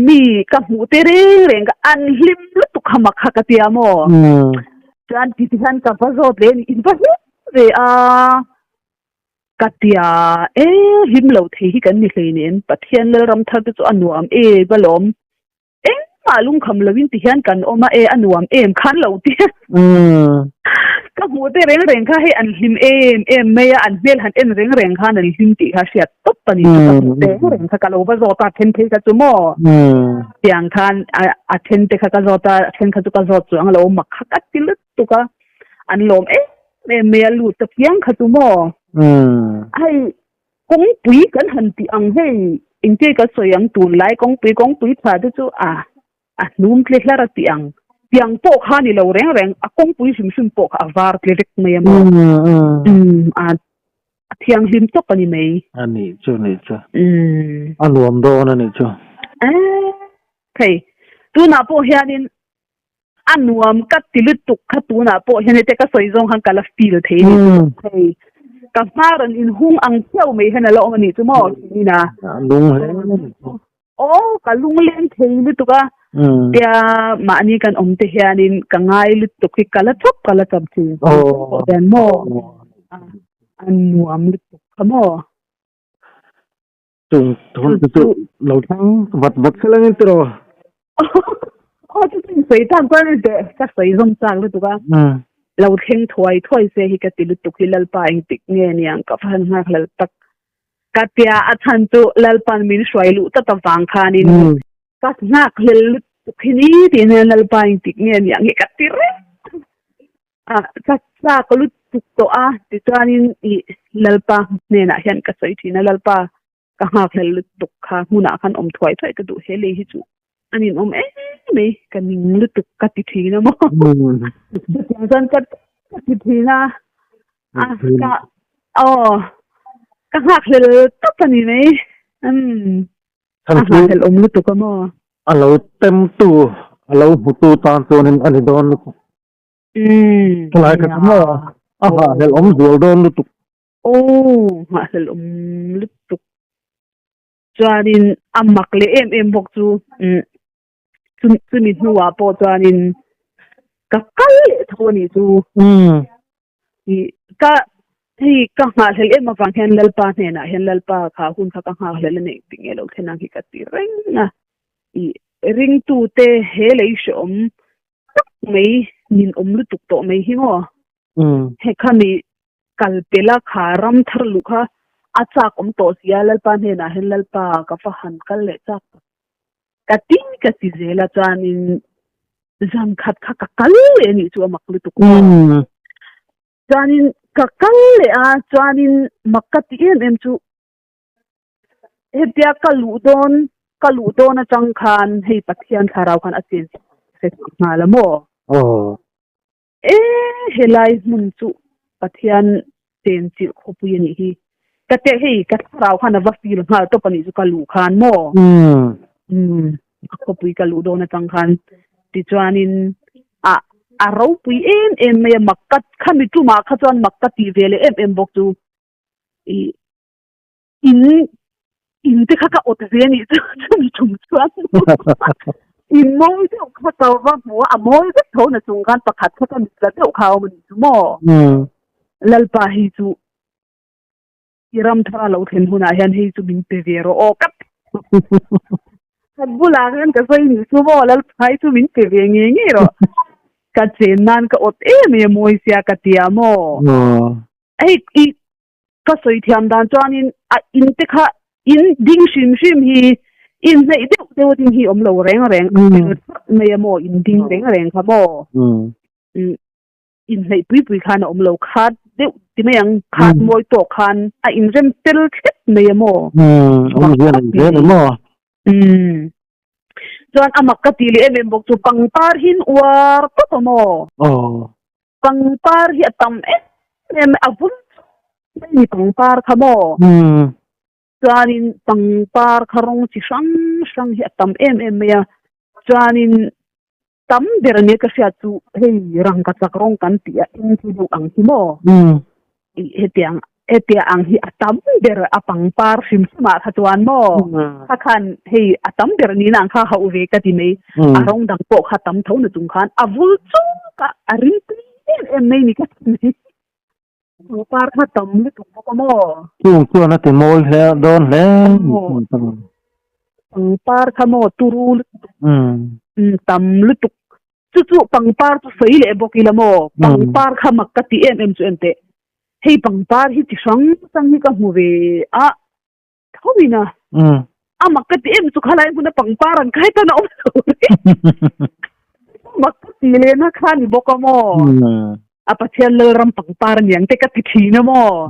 Mi ka hmuh te reng reng ka an hlim lutuk kha mak kha ka tia maw? Chuan ti ti hian ka va zawt leh a ni, in va hlim ve a ka tia e hlim lo thei hi kan ni hleinem Pathian Lalram thar te chu a nuam e va lawm engmah lungkham lo in ti hian kan awm a e a nuam em khan lo ti Ka hmuh te reng reng kha hei an hlim em em mai a, an hmel han en reng reng khan an hlim tih kha hriat tawp a ni. Ka hmuh te reng reng kha ka lo va zawt a, then phei kha chu maw tiang khan a then te kha ka zawt a, a then kha chu ka zawt chuang lo mak kha ka ti lutuk a, an lawm em em mai a lut ta piang kha chu maw. Hei kawngpui kan han tih ang hei engtia ka sawi ang tunlai kawngpui kawngpui tha te chu a A hnum tle hlar a tih ang. Tiang pawh kha ni lo reng reng, a kawngpui hrim hrim pawh kha a var tle vek mai a maw? Umm, a thianghlim tawp a ni mai. A nih chu, nih chu. Umm. A nuam dawn a nih chu. Eeh, thei. Tunah pawh hianin a nuam ka ti lutuk kha tunah pawh hian hete ka sawi zawng khan ka la feel thei a nih chu. Thei. Ka hma rawn inhung ang phiau mai hian a la awm a nih chu maw? Thinina. A lung hle a nih chu. Aw, ka lungleng thei lutuk a, tia mahni kan awm te hianin ka ngai lutuk hi ka la chawp ka la chawp thin. Aw, hian maw? A nuam lutuk kha maw? Chung hun te chu lo thleng vat vat se langin tiraw? Aw, chu chu in sawi tak chuan teh ka sawi zawm chak lutuk a. Lo thleng thuai thuai se hi ka ti lutuk hi Lalpa engtik nge niang ka va han nghak hlel tak. Ka tia a chhan chu Lalpan min hruai luh tlat avang khanin ka nghak hlel lutuk hi ni tiin hian Lalpa engtik nge ni ang hi ka ti reng a, ka chak lutuk tawh a tichuanin ih Lalpa hnenah hian ka sawi thin a, Lalpa ka nghak hlel lutuk kha hmunah khan awm thuai thuai ka duh he lei hi chu a ninawm em mai ka ning lutuk ka ti thin a maw chutiang chuan ka ti thin a. A ka aw ka nghak hlel tawp a ni mai umm a nghak hlel awm lutuk a maw. A lo tem tu a lo hmu tu tan chuanin a ni dawn lutuk. Umm Helai kha chu maw a nghah hlel awm zual dawn lutuk. Aw nghah hlel awm lutuk chuanin a mak leh em em bawk chu umm chumi hnuah pawh chuanin ka kal leh tho a nih chu. Ka hei ka nghahhlelh em avang hian Lalpa hnenah hian Lalpa kha hun kha ka nghakhlelh a neih tih nge lo thlen ang hi ka ti reng a. I ringtute he lei hrehawm tak mai min awm lutuk tawh mai hi maw? He khami kal pela kha ram thar luh kha a chak awm tawh si a Lalpa hnenah hian Lalpa ka va han kal leh chak tak. Ka ti ka ti zel a chuanin zan khat kha ka kal leh a nih chu a mak lutuk maw. Chuanin ka kal leh a chuanin mak ka ti em em chu hetia ka luh dawn ka luh dawn atang khan hei Pathian thlarau khan a chen nghal a maw. E, helai hmun chu Pathian chenchilh khawpui a nih hi. Ka teh hei, ka thlarau khan a va feel nghal tawp a nih chu ka luh khan maw? Umm, a khawpui ka luh dawn atang khan. Tichuanin a a ropui em em mai a, mak ka khami tumah kha chuan mak ka tih ve leh em em bawk chu. Ih. In in te kha ka awt ve anih chu chumi tum chuan in mawi deuh kha ka va hmu a, a mawi vek tho na chung khan pakhat kha ka mit tla deuh kha a awm anih chu maw? Lalpa hei chu i ram thar a lo thlen hunah hian hei chu min pe ve rawh aw ka khat bulah khan ka sawi nih chu maw Lalpa hei chu min pe ve ngei ngei rawh ka chen nan ka awt em em mawi sia ka tia maw? Hei i Ka sawi thiam dan chuanin a in te kha in ding hrim hrim hi Inhneih deuh deuh a ding hi awm lo reng reng a fel thlap mai a maw in ding reng reng kha maw inhneih pui pui khan a awm lo khat deuh ti mai ang khat mawi tawk khan a inrem fel thlep mai a maw chuan a mak ka tih leh em em bawk chu pangpar hi an uar tawp a maw pangpar hi a tam em em a vul mai ni pangpar kha maw. Chuanin pangpar kha rawng chi hrang hrang hi a tam em em mai a, chuanin tam ber ania ka hriat chu hei rangkachak rawng kan tih a eng thi deuh ang hi maw? Hetiang hetia ang hi a tam ber a pangpar hrim hrim ah kha chuan maw? Kha khan hei a tam ber niin ang kha hauh ve ka ti mai, a rawng dang pawh kha tam tho na chung khan a vul chuk a, a rimtui em em mai ni ka ti mai. Pangpar kha tam lutuk bawk a maw? Chung chuan a ti mawi hle dawn hle. Pangpar kha maw turu lutuk. Tam lutuk. Chu chu pangpar chu sawi leh bawk ila maw? Pangpar kha mak ka ti em em chu en teh. Hei pangpar hi chi hrang hrang hi ka hmu ve a tho in a. A mak ka ti em chu khalai hmuna pangpar an khai tan a awm lo re. Mak ka ti lehna kha ni bawk a maw? A Pathian Lalram pangpar aniang te ka ti thin a maw?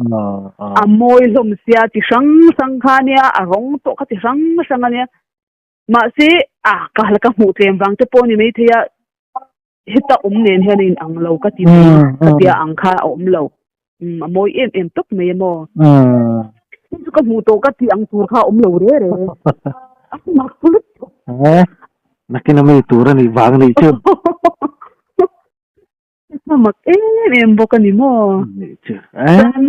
A mawi hlawm sia chi hrang hrang kha ania, a rawng pawh kha chi hrang hrang ania. Mahse, a ka hala ka hmuh tlem vang te pawh ni maithei a, heta awm nen hian a inang lo ka ti mai a, ka tia ang kha a awm lo. A mawi em em tawp mai a maw? Hei chu ka hmuh tawh ka tih ang tur kha a awm lo re re. A mak lutuk. Nakin a mi tur a nih vang a nih chu. A mak em em bawk a ni maw? Chuan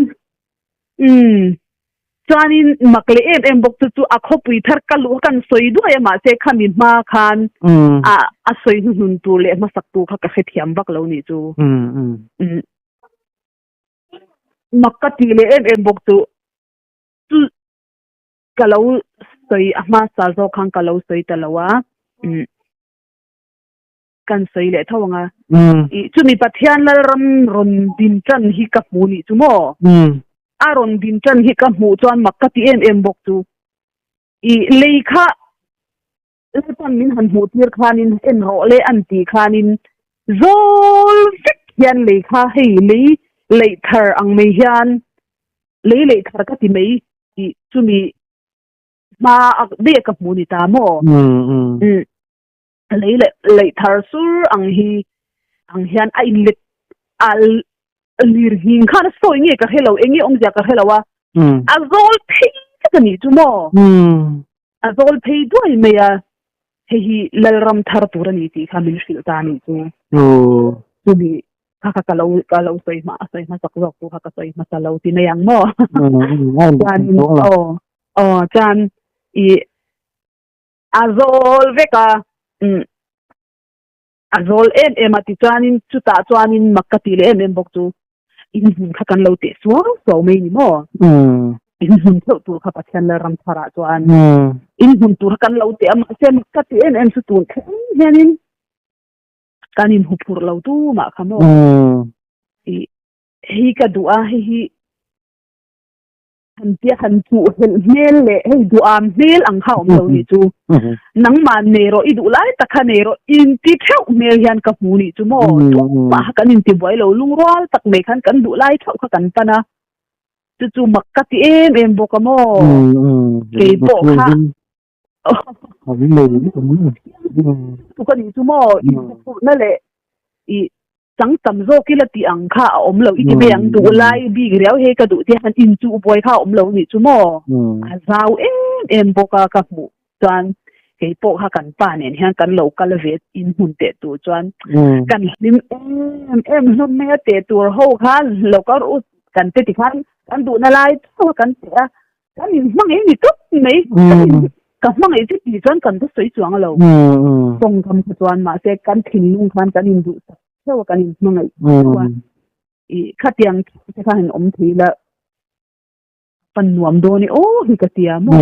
umm chuanin mak leh em em bawk chu chu a khawpui thar ka luh kha kan sawi duai a mahse khami hma khan a a sawi hnuhnun tur leh hmasak tur kha ka hrethiam vak lo nih chu. Umm mak ka tih leh em em bawk chu chu ka lo sawi a hmasa zawk khan ka lo sawi ta lo a umm. Kan sawi leh tho ang a. I chumi Pathian Lalram rawn din tan hi ka hmu nih chu maw? A rawn din tan hi ka hmuh chuan mak ka ti em em bawk chu. I lei kha Lalpan min han hmuh tir khanin en rawh le an tih khanin zawl vek hian lei kha hei lei leih thar ang mai hian lei leih thar ka ti mai tih chumi hma a daih ka hmu ni ta maw? Lei leh leih thar sur ang hi ang hian a inlet a lir nghing khan a sawi nge ka hre lo eng nge awmzia ka hre lo a a zawl phei vek a nih chu maw a zawl phei duai mai a hei hi Lalram thar tur a ni tih kha min hrilh ta a nih chu chumi kha kha ka lo ka lo sawi hma a sawi hmasak zawk chu kha ka sawi hmasa lo ti mai ang maw chuanin aw aw chuan i A zawl vek a, umm a zawl em em a tichuanin chutah chuanin mak ka tih leh em em bawk chu inhmun kha kan lo teh suau suau mai ni maw? Inhmun theuh tur kha Pathian Lalram tharah chuan inhmun tur kha kan lo teh a mahse mak ka tih em em chu tun thleng hianin kan inhuphurh lo tumah kha maw? Ih hei ka duh a hei hi. Han tia han chuh helh hmel leh hei duham hmel ang kha awm lo nih chu. Nangmah nei rawh i duh lai tak kha nei rawh inti theuh hmel hian ka hmu nih chu maw. Tumah kha kan inti buai lo lungrual tak mai khan kan duh lai theuh kha kan pan a. Chu chu mak ka ti em em bawk a maw. Kei pawh kha Tuk a nih chu maw i phurhna leh i chang tam zawk ila tih ang kha a awm lo i ti mai ang duh lai bik riau hei ka duh te han inchuh buai kha a awm lo nih chu maw a zau em em bawk a ka hmuh chuan kei pawh kha kan pa nen hian kan lo kal ve in hmun teh tur chuan kan hlim em em hlawm mai a teh tur ho kha lo kal u kan te tikhan kan duhna lai chauh a kan teh a Kan in hmangaih ni tawp mai. Kan in ka hmangaih chu tih chuan kan va sawi chuang lo. Tawngkam kha chuan mahse kan thinlung khan kan in duh tak theuh a kan in hmangaih theuh a. I khatiang te khan in awm thei la pan nuam dawn e aw hi ka tia maw.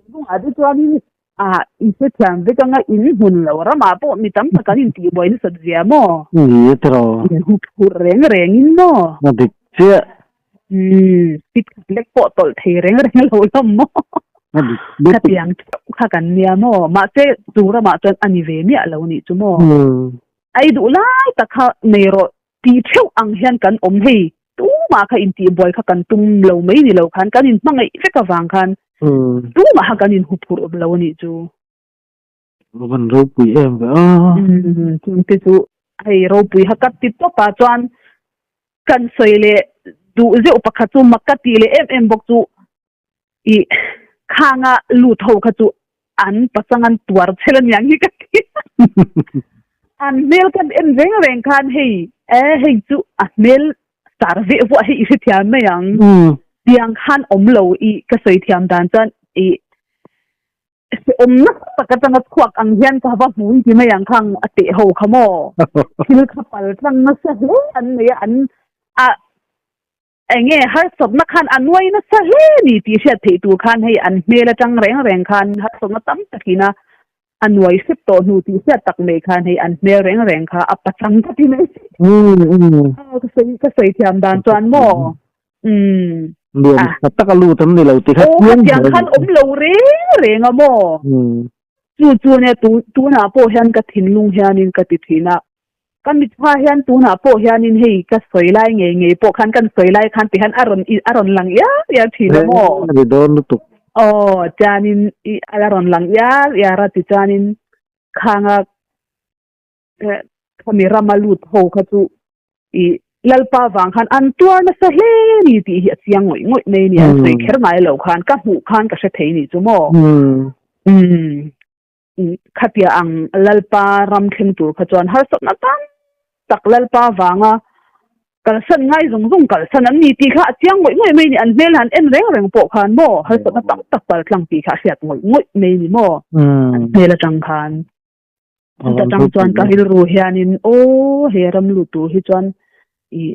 Lungah te chuanin a i hrethiam vek anga in hmun lo ramah pawh mi tam tak an intihbuai nasat zia maw. Ni tiraw. In huphurh reng rengin maw. A dik chiah. Umm, fit khat lek pawh tawlh thei reng reng lo lam maw. Khatiang kha kan nia maw? Mahse chu ramah chuan a ni ve miah lo nih chu maw? Ei duh lai tak kha nei rawh tih theuh ang hian kan awm hei. Tumah kha intihbuai kha kan tum lo mai ni lo khan kan inhmangaih vek avang khan tumah kha kan inhuphurh lo a nih chu. A van ropui em ve a. Chungte chu hei ropui ha ka ti tawp a chuan kan sawi leh duh zeuh pakhat chu mak ka tih leh em em bawk chu i khanga lut ho kha chu an pasang an tuar chhel aniang hi ka ti. An hmel kan en reng reng khan hei e hei chu a hmel sar veh vuah hi i hrethiam mai ang. Tiang khan awm lo i ka sawi thiam dan chuan i awm nasa tak atanga chhuak ang hian ka va hmu i ti mai ang khang a teh ho kha maw. Thil kha pal tlang nasa hle an nei a an a Enge harsatna khan a nuai nasa hle ni tih hriat theih tur khan hei an hmel atang reng reng khan harsatna tam takin a a nuai hrep tawh hnu tih hriat tak mai khan hei an hmel reng reng kha a pachang ka ti mai. Ka sawi ka sawi thiam dan chuan maw umm. Nuam tha taka lut an ni lo tih kha chiang hle. Aw khatiang khan awm lo reng reng a maw. Chu chu nia tunah pawh hian ka thinlung hianin ka ti thin a. Ka mitthla hian tunah pawh hianin hei ka sawi lai ngei ngei pawh khan kan sawi lai khan tihian a rawn a rawn lang iar iar thin a maw? A ri dawn lutuk. Aw, chuanin i a la rawn lang iar iar a tichuanin khanga khami rama lut ho kha chu i Lalpa vang khan an tuar nasa hle ni tih hi a chiang ngawih ngawih mai a ni, an sawi kher ngai lo khan ka hmuh khan ka hre thei ni chu maw? Umm. Khatia ang Lalpa ram thleng tur kha chuan harsatna tam tak Lalpa vanga kalsan ngai zawng zawng kalsan an ni tih kha a chiang ngawih ngawih mai a ni. An hmel han en reng reng pawh khan maw harsatna tam tak pal tlang tih kha a hriat ngawih ngawih mai a ni maw an hmel atang khan. Chuta tang chuan ka rilru hianin aw he ram lut tur hi chuan ih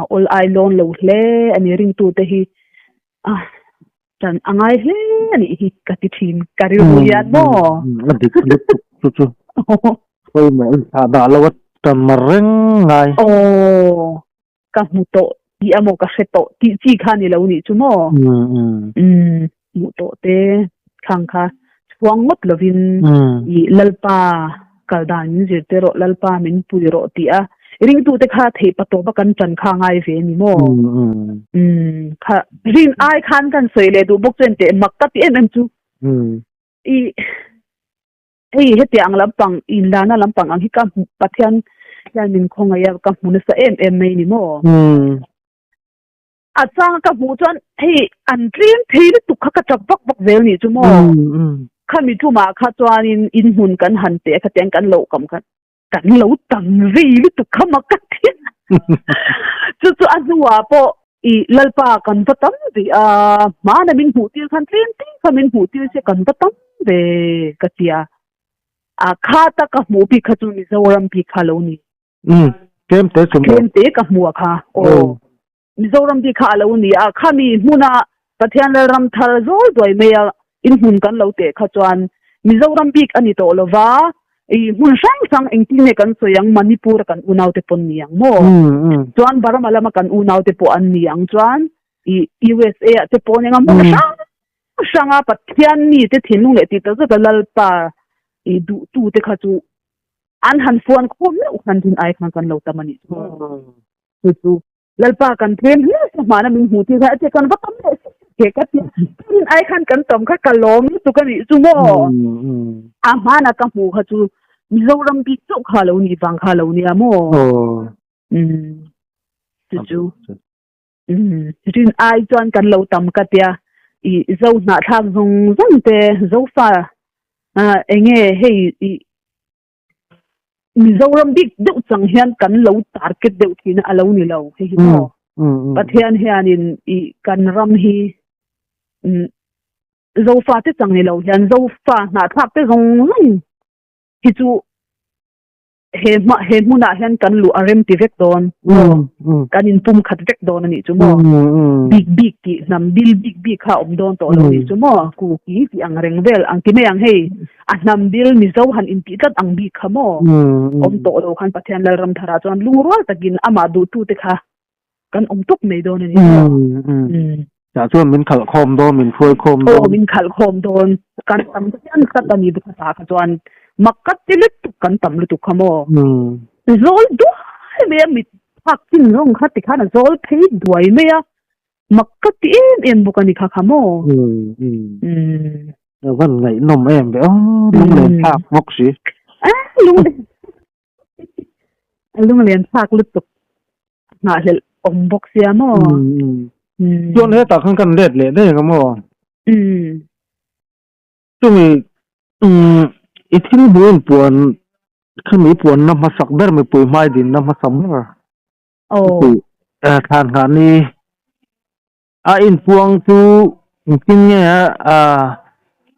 a awl ai lawn lo hle a ni ringtute hi a Chan a ngai hle a nih hi ka ti thin ka rilru hian maw? A dik lutuk chu chu. Pawimawh in thlah dah lo a tan mar reng ngai. Aw ka hmu tawh tih a maw ka hre tawh tih chi kha ni lo nih chu maw? Umm hmuh tawh te khang kha chhuang ngawt lovin i Lalpa kal dan min zir te rawh Lalpa min pui rawh tih a ringtute kha theih pa tawp a kan tan kha ngai ve a ni maw? Umm kha rin ai khan kan sawi leh duh bawk chuan teh mak ka ti em em chu i hei hetiang lampang inlana lampang ang hi ka Pathian hian min khawngaih a ka hmu nasa em em mai a ni maw? A chang ka hmuh chuan hei an tlem thei lutuk kha ka tap vak vak zel nih chu maw? Khami tumah kha chuanin inhmun kan han teh a khatiang kan loh kam kha kan lo tam vei lutuk kha mak ka ti chu chu a hnuah pawh i lalpa kan va tam ve a hmana min hmuh tir khan tlem te kha min hmuh tir se kan va tam ve ka tia a khata ka hmuh bik kha chu Mizoram bik kha lo ni um tlem te chu tlem te ka hmuh a kha aw Mizoram bik kha a lo ni a, khami hmuna Pathian Lalram thar zawl duai maia inhmun kan lo teh kha chuan Mizoram bik a ni tawh lo va, i hmun hrang hrang engtin nge kan sawi ang Manipur a kan unaute pawh an ni ang maw? Chuan Burma lama kan unaute pawh an ni ang chuan i USA ah te pawh eng a hmun hrang hranga Pathian mite thinlung leh tih tak zeta Lalpa i duhtute kha chu an han fuan khawm meuh khan din ai khan kan lo tam a nih chu. Chu chu Lalpa kan tlem hle sa hmana min hmuh tir kha a che kan va tam leh si ke ka tia rin ai khan kan tam kha ka lawm lutuk a nih chu maw a hmana ka hmuh kha chu Mizoram bik chauh kha lo nih vang kha lo nia maw chu chu rin ai chuan kan lo tam ka tia i zo hnahthlak zawng zawng te zofa enge hei i Mizoram bik deuh chang hian kan lo target deuh thin a, a lo ni lo hei hi maw. Pathian hianin i kan ram hi Zofa te chang ni lo hian Zofa hnahthlak te zawng zawng hi chu he hma he hmunah hian kan luh a rem ti vek dawn maw kan inpum khat vek dawn a nih chu maw bik bik tih hnam bil bik bik kha a awm dawn tawh lo a nih chu maw kuki tih ang reng vel ang ti mai ang hei. A hnam bil Mizo han intih tlat ang bik kha maw? Awm tawh lo khan Pathian Lalram tharah chuan lungrual takin amah duhtute kha kan awm tawp mai dawn a ni maw? Tah chuan min khalh khawm dawn, min hruai khawm dawn. Aw, min khalh khawm dawn. Kan tam ta hian tlat a ni bawk a tah kha chuan mak ka ti lutuk kan tam lutuk kha maw. Zawl duai mai a, mit phak chin zawng kha tikhan a zawl phei duai mai a, mak ka ti em em bawk a ni kha kha maw. A van ngaihnawm em ve aw, lunglen thlak bawk si. A lunglen a lunglen thlak lutuk. Nghahhlelh awm bawk sia maw? Chuan hetah khan kan let leh daih ang maw? Chumi i thil hmuh in puan khami puanna hmasak ber mipui hmai dinna hmasak ber thlan nghah ni a inpuang chu engtin nge a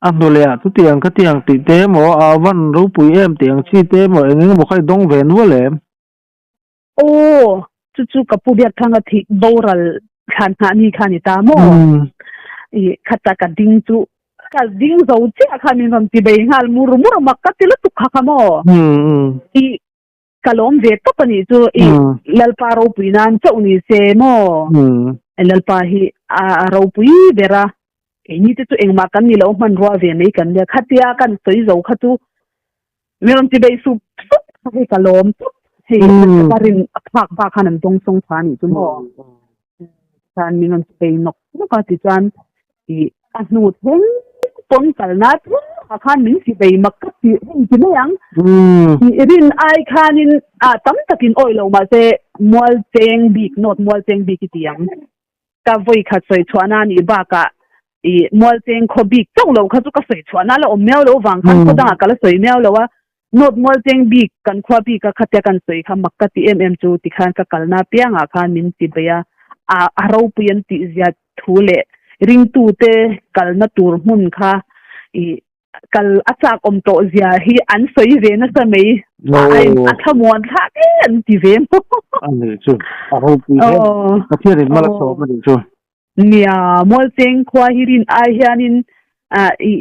a hnu leh ah chutiang khatiang tih te emaw a van ropui em tih ang chi te emaw eng eng emaw kha i dawng ve nual em? Aw, chu chu ka pu Biakthanga thih boral thlan nghah ni kha a ni ta maw? I khata ka ding chu ka ding zo chiah kha min rawn ti bei nghal mur mur mak ka ti lutuk kha kha maw? I ka lawm ve tawp a nih chu i Lalpa ropui nan chauh ni se maw? Lalpa hi a ropui ber a, keini te chu engmah kan ni lo hmanrua ve mai kan nia khatia kan sawi zo kha chu Mi rawn ti bei sup sup kha hei ka lawm tawp hei ka rin a phak bak khan an dawng sawng tha anih chu maw chuan min rawn ti bei nawk nawk a tichuan ih a hnu thleng pawn kalna tlem ah khan min ti bei mak ka ti hei ti mai ang ih rin ai khanin ah tam takin awih lo mahse mual cheng bik nawt mual cheng bik i ti ang. Ka vawi khat sawi chhuahna a nih bakah i Mualcheng khaw bik chauh lo kha chu ka sawi chhuahna la awm miau lo vang khan khaw dangah ka la sawi miau lo a, North Mualcheng bik kan khua bika khatia kan sawi kha mak ka ti em em chu tikhan ka kalna piangah khan min ti bei a, a a ropui an tih zia thu leh ringtute kalna tur hmun kha i kal a chak awm tawh zia hi an sawi ve nasa mai a thlamuan thlak e an ti ve maw. A nih chu a ropui hle Pathian in mal a sawm a nih chu. Nia Mualcheng khua hi rin ai hianin i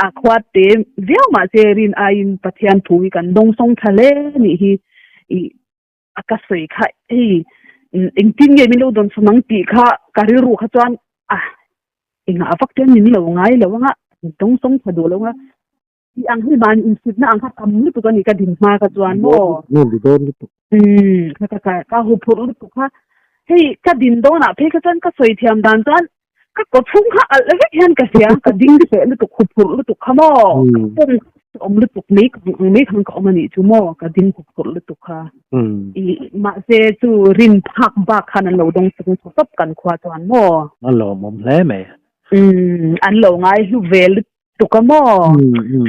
a khua te viau mahse rin aiin Pathian thu hi kan dawngsawng tha hle nih hi i a ka sawi kha hei engtin nge min lo dawn chhun ang tih kha ka rilru kha chuan a engah vak chuan min lo ngai lo anga dawng sawng tha duh lo anga tih ang hi mahni insitna ang kha tam lutuk a ni ka din hma kha chuan maw umm ka ka ka huphurh lutuk kha hei ka din dawnah phei kha chuan ka sawi thiam dan chuan Ka kaw chhung kha alh vek hian ka hria, ka ding feh lutuk, huphurh lutuk kha maw, ka pum awm lutuk mai mai khan ka awm a nih chu maw, ka ding huphurh lutuk kha. I mahse chu rin phak bak khan an lo dawng chung tawp tawp kan khua chuan maw. A lawmawm hle mai. Umm an lo ngai hlu ve lutuk a maw,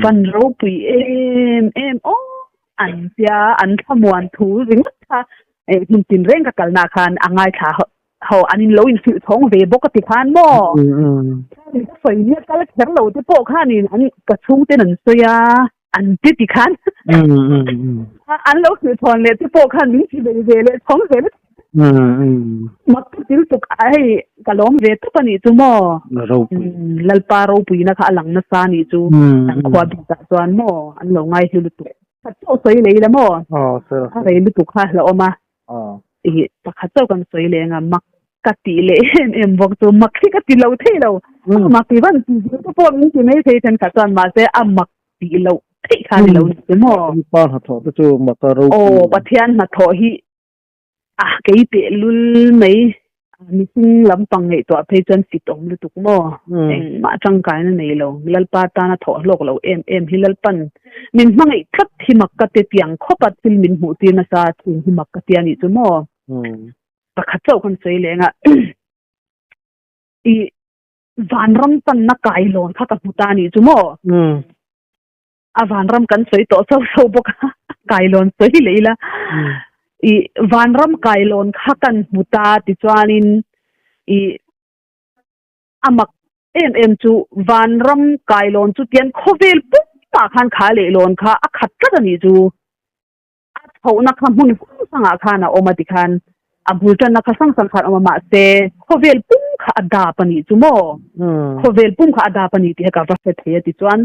fan ropui em em aw an tia an thlamuan thu ringawt kha hmun tin reng ka kalna khan a ngaithla Ho, an in lo inhrilh chhawng ve bawk a ti khan maw? Khanin ka sawi nia kal kher lo te pawh khanin an ka chhungten an sawi a, an ti ti khan an lo hrilh chhawn leh te pawh khan min ti ve ve leh chhawng zel a ti. Mak ka til tuk a hei ka lawm ve tawp a nih chu maw? Lalpa ropuina kha a lang nasa a nih chu kan khua bikah chuan maw an lo ngai hlu lutuk. Khat chauh sawi lei la maw? A rei lutuk kha hlauhawm a. Ih pakhat chauh kan sawi leh anga mak ka tih leh em em bawk chu mak hi ka ti lo thei lo mak ti van ti zir te pawh min ti mai thei thenkhat chuan mahse a mak tih loh theih kha ni lo ni che maw. Pa hnathawh te chu mak a ropui. Aw Pathian hnathawh hi a kei teh lul mai Mihring lampang ngaihtuah phei chuan fit awm lutuk maw? Engmah tangkaina nei lo. Lalpa tana thawh hlawk lo em em hi Lalpan min hmangaih tlat hi mak ka ti tiang khawpa thil min hmuh tir nasa thin hi mak ka ti a nih chu maw? Pakhat chauh kan sawi leng a, i vanram panna kailawn kha ka hmu ta a nih chu maw? A vanram kan sawi tawh sauh sauh bawk a, kailawn sawi leh ila. I vanram kailawn kha kan hmu ta tichuanin i a mak em em chu vanram kailawn chu tian khawvel pumah khan kha leihlawn kha a khat tlat a nih chu. A chhohna kha hmun hrang hrangah khan a awm a tikhan a bul tanna kha hrang hrang khan a awm a mahse khawvel pum kha a dap a nih chu maw? Khawvel pum kha a dap a ni tih hi ka va hre thei a tichuan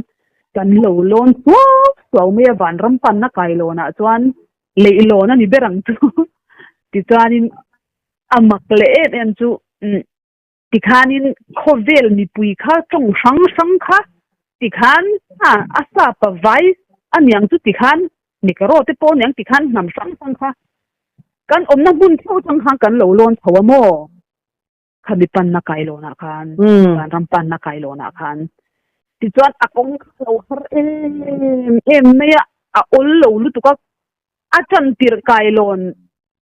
kan lo lawn suau suau mai a vanram panna kailawnah chuan leihlawn a ni ber ang chu tichuanin a mak leh em em chu. Tikhanin khawvel mipui kha tawng hrang hrang kha tikhan a a sap a vai a niang chu tikhan Negro te pawh aniang tikhan hnam hrang hrang kha kan awmna hmun theuh atang khan kan lo lawn chho a maw? Khami panna kailawnah khan vanram panna kailawnah khan tichuan a kawng kha a lo har em em mai a, a awl lo lutuk a, a tantirh kailawn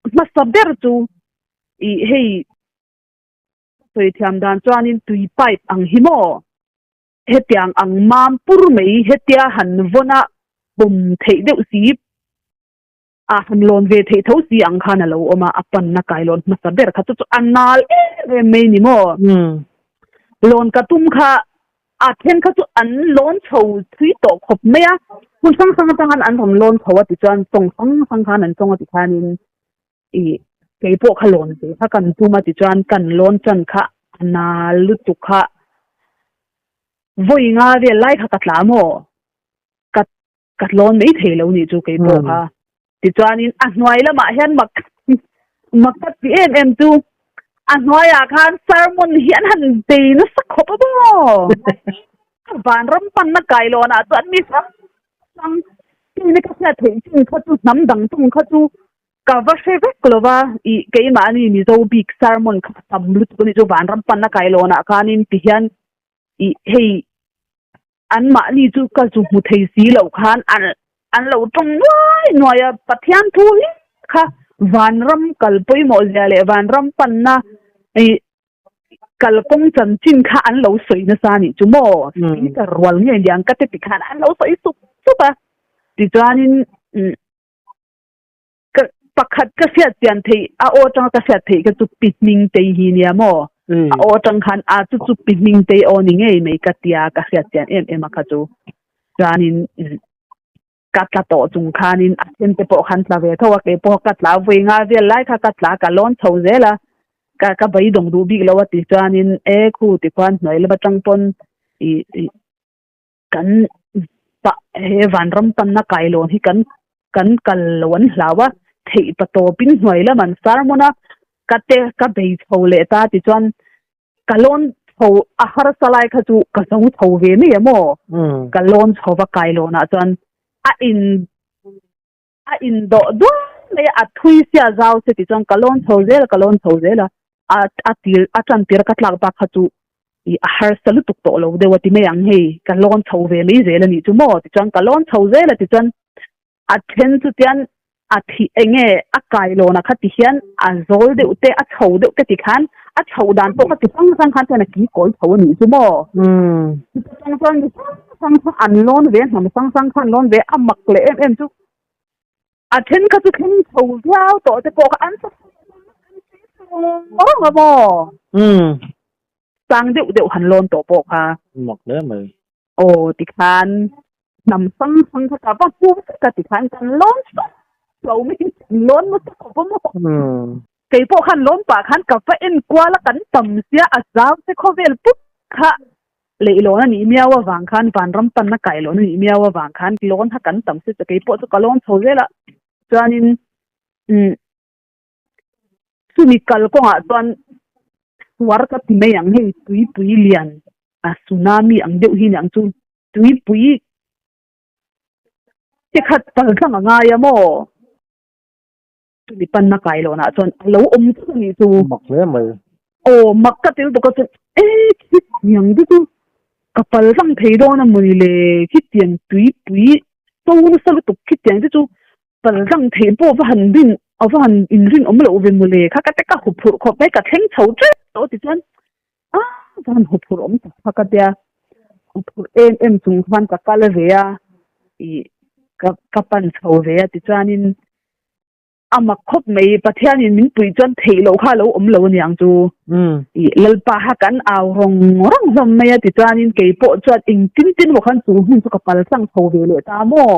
hmasa ber chu ih hei sawi thiam dan chuanin tui pipe ang hi maw? Hetiang ang mam pur mai hetia han vawn a pawm theih deuh si a han lawn ve theih tho si ang khan a lo awm a, a panna kailawn hmasa ber kha chu chu a nal em em mai ni maw? Lawn ka tum kha a then kha chu an lawn chho thui tawh khawp mai a, hmun hrang hrang atang khan an rawn lawn chho a tichuan tawng hrang hrang khan an tawng a tikhanin Ih, kei pawh kha lawn ve kha kan tum a tichuan kan lawn chan kha a nal lutuk kha vawi nga vel lai kha ka tla maw? Ka ka lawn mai thei lo nih chu kei pawh kha. Tichuanin a hnuai lamah hian mak mak ka ti em em chu a hnuaiah khan sermon hi an han bei nasa khawp a maw? Vanram panna kailawnah chuan mi hrang hrang tihna ka hriat theih chin kha chu hnam dang tum kha chu Ka va hre vek lo va, ih keimahni Mizo bik sermon kha tam lutuk a nih chu vanram panna kailawnah khanin ti hian ih hei anmahni chu ka zu hmu thei si loh khan an an lo tawng nuai nuai a, Pathian thu hi kha vanram kal pawimawh zia leh vanram panna ih kalkawng chanchin kha an lo sawi nasa a nih chu maw? Speaker rual nge niang ka te ti khan an lo sawi sup sup a, tichuanin umm. Ka pakhat ka hriat chian theih a aw atanga ka hriat theih kha chu pi hming tei hi nia maw? A aw atang khan a chu chu pi hming tei aw ni ngei mai ka tia ka hriat chian em em a kha chu. Chuanin ka tla tawh chung khanin a then te pawh khan tla ve tho a keipawh ka tla vawi nga vel lai kha ka tla ka lawn chho zel a ka ka beidawng duh bik lo a ti chuanin e khu tikhuan hnuai lam atang pawn ih ih Kan pah he vanram panna kailawn hi kan kan kal lo an hlau a, theih pa tawpin hnuai lam an sermon a, ka te ka bei chho leh ta tichuan ka lawn chho a harsa lai kha chu ka zo chho ve mai a maw? Ka lawn chho va kailawnah chuan a in a indawh duai mai a, a thui sia zau se tichuan ka lawn chho zel a, ka lawn chho zel a, a a tir a tan tir a ka tlak bak kha chu ih a harsa lutuk tawh lo deuh a ti mai ang hei ka lawn chho ve mai zel a nih chu maw tichuan ka lawn chho zel a tichuan a then chu tian a thih eng nge a kai lawn ah kha ti hian a zawl deuh te a chho deuh te ti khan a chhoh dan pawh kha ti hrang hrang khan chuan a ki kawi chho a nih chu maw chutah chuan mi hrang hrang kha an lawn ve a hnam hrang hrang kha an lawn ve a mak leh em em chu a then kha chu thleng chho viau tawh te pawh kha an sa reng a maw sang deuh deuh han lawn tawh pawh kha mak hle mai aw tikhan hnam hrang hrang kha ka va hmu vek a tikhan kan lawn hrang lo mai kan lawn nasa khawp a maw kei pawh khan lawn pah khan ka va en kual a kan tam sia a zau te khawvel put kha Leihlawn a nih miau avang khan vanram panna kaihlawn a nih miau avang khan lawn kha kan tam si chu kei pawh chu ka lawn chho zel a chuanin umm chumi kalkawngah chuan suar ka ti mai ang hei tuipui lian a tsunami ang deuh hi niang chu tuipui te khat pal tlang a ngai a maw chumi panna kailawnah chuan a lo awm chu a nih chu. Mak hle mai. Aw mak ka tel bawk a chuan e khitiang te chu ka pal tlang thei dawn a mawni le khitiang tuipui to nasa lutuk khitiang te chu pal tlang theih pawh va han rin a va han inrin awm loh ve mawle kha ka te ka huphurh khawp mai ka thleng chho tep tawh tichuan a va han huphurh awm tak kha ka tia huphurh em em chung khan ka kal ve a ih ka ka pan chho ve a tichuanin A mak khawp mai, Pathianin min puih chuan theih loh kha a lo awm lo aniang chu. Ih, Lalpa kha kan au rawng rawng hlawm mai a tichuanin kei pawh chuan engtin tin maw khan chu hmun chu ka pal tlang chho ve leh ta maw?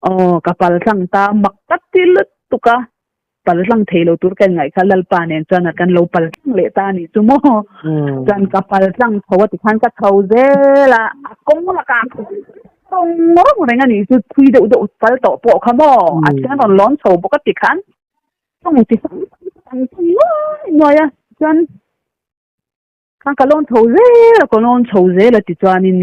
Aw, ka pal tlang ta, mak tak ti lutuk a, pal tlang thei lo tur ka inngaih kha Lalpa nen chuan kan lo pal tlang leh ta a nih chu maw? Chuan ka pal tlang chho a tikhan ka chho zel a, a kawng lakah Rawng rawng reng a nih chu thui deuh deuh kal tawh pawh kha maw a thian rawn lawn chho bawk a ti khan tawng ti hrang hrang chu an tawng nuai nuai a chuan. Khan ka lawn chho zel a, ka lawn chho zel a tichuanin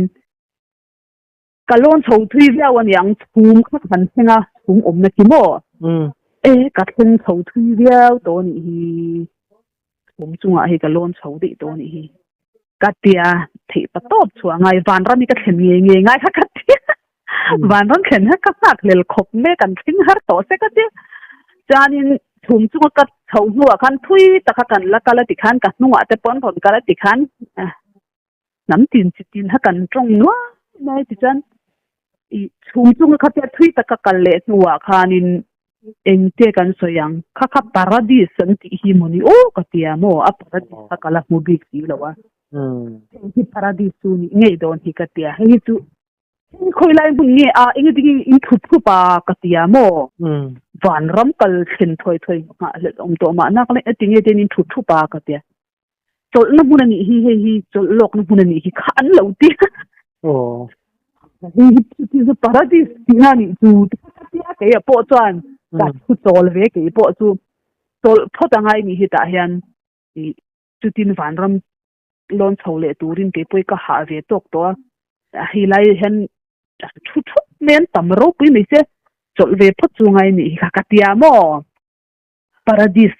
ka lawn chho thui viau a niang chhum kha kan thleng a, chhum awmna khi maw? E ka thleng chho thui viau tawh a nih hi, chhum chungah hei ka lawn chho daih tawh a nih hi ka tia theih pa tawp chhuah ngai vanram hi ka thlen ngei ngei ngai kha ka tia vanram thlen kha ka nghak hlel khawp mai kan thleng har tawh se ka tia chuanin chhum chunga ka chho hnuah khan thui taka kan la kal a tikhan ka hnungah te pawh an rawn kal a tikhan hnam tin chi tin kha kan tawng nuai mai tichuan ih chhum chunga khatia thui taka kal leh hnuah khanin engte kan sawi ang kha kha paradis an tih hi mawni aw ka tia maw a paradis kha ka la hmu bik si lo a heng hi paradis chu nih ngei dawn hi ka tia hei hi chu heng khawi lai hmun nge a eng eng in thup thup a ka tia maw vanram kal thlen thuai thuai nghah hlelh awm tawh mah nak leh ati nge ten in thup thup a ka tia chawlhna hmun a nih hi hei hi chawlh lawkna hmun a nih hi kha an lo ti hei hi chu chu paradis tihna a nih chu tia kei a pawh chuan ka thu chawl ve kei pawh chu chawlh phawt a ngai nih hi tah hian ih chutin vanram lawn chho leh turin kei pawh hi ka hah ve tawk tawh a hei lai hian thu thup mai an tam ropui mai se chawlh ve phawt chu ngai nih hi kha ka tia maw paradis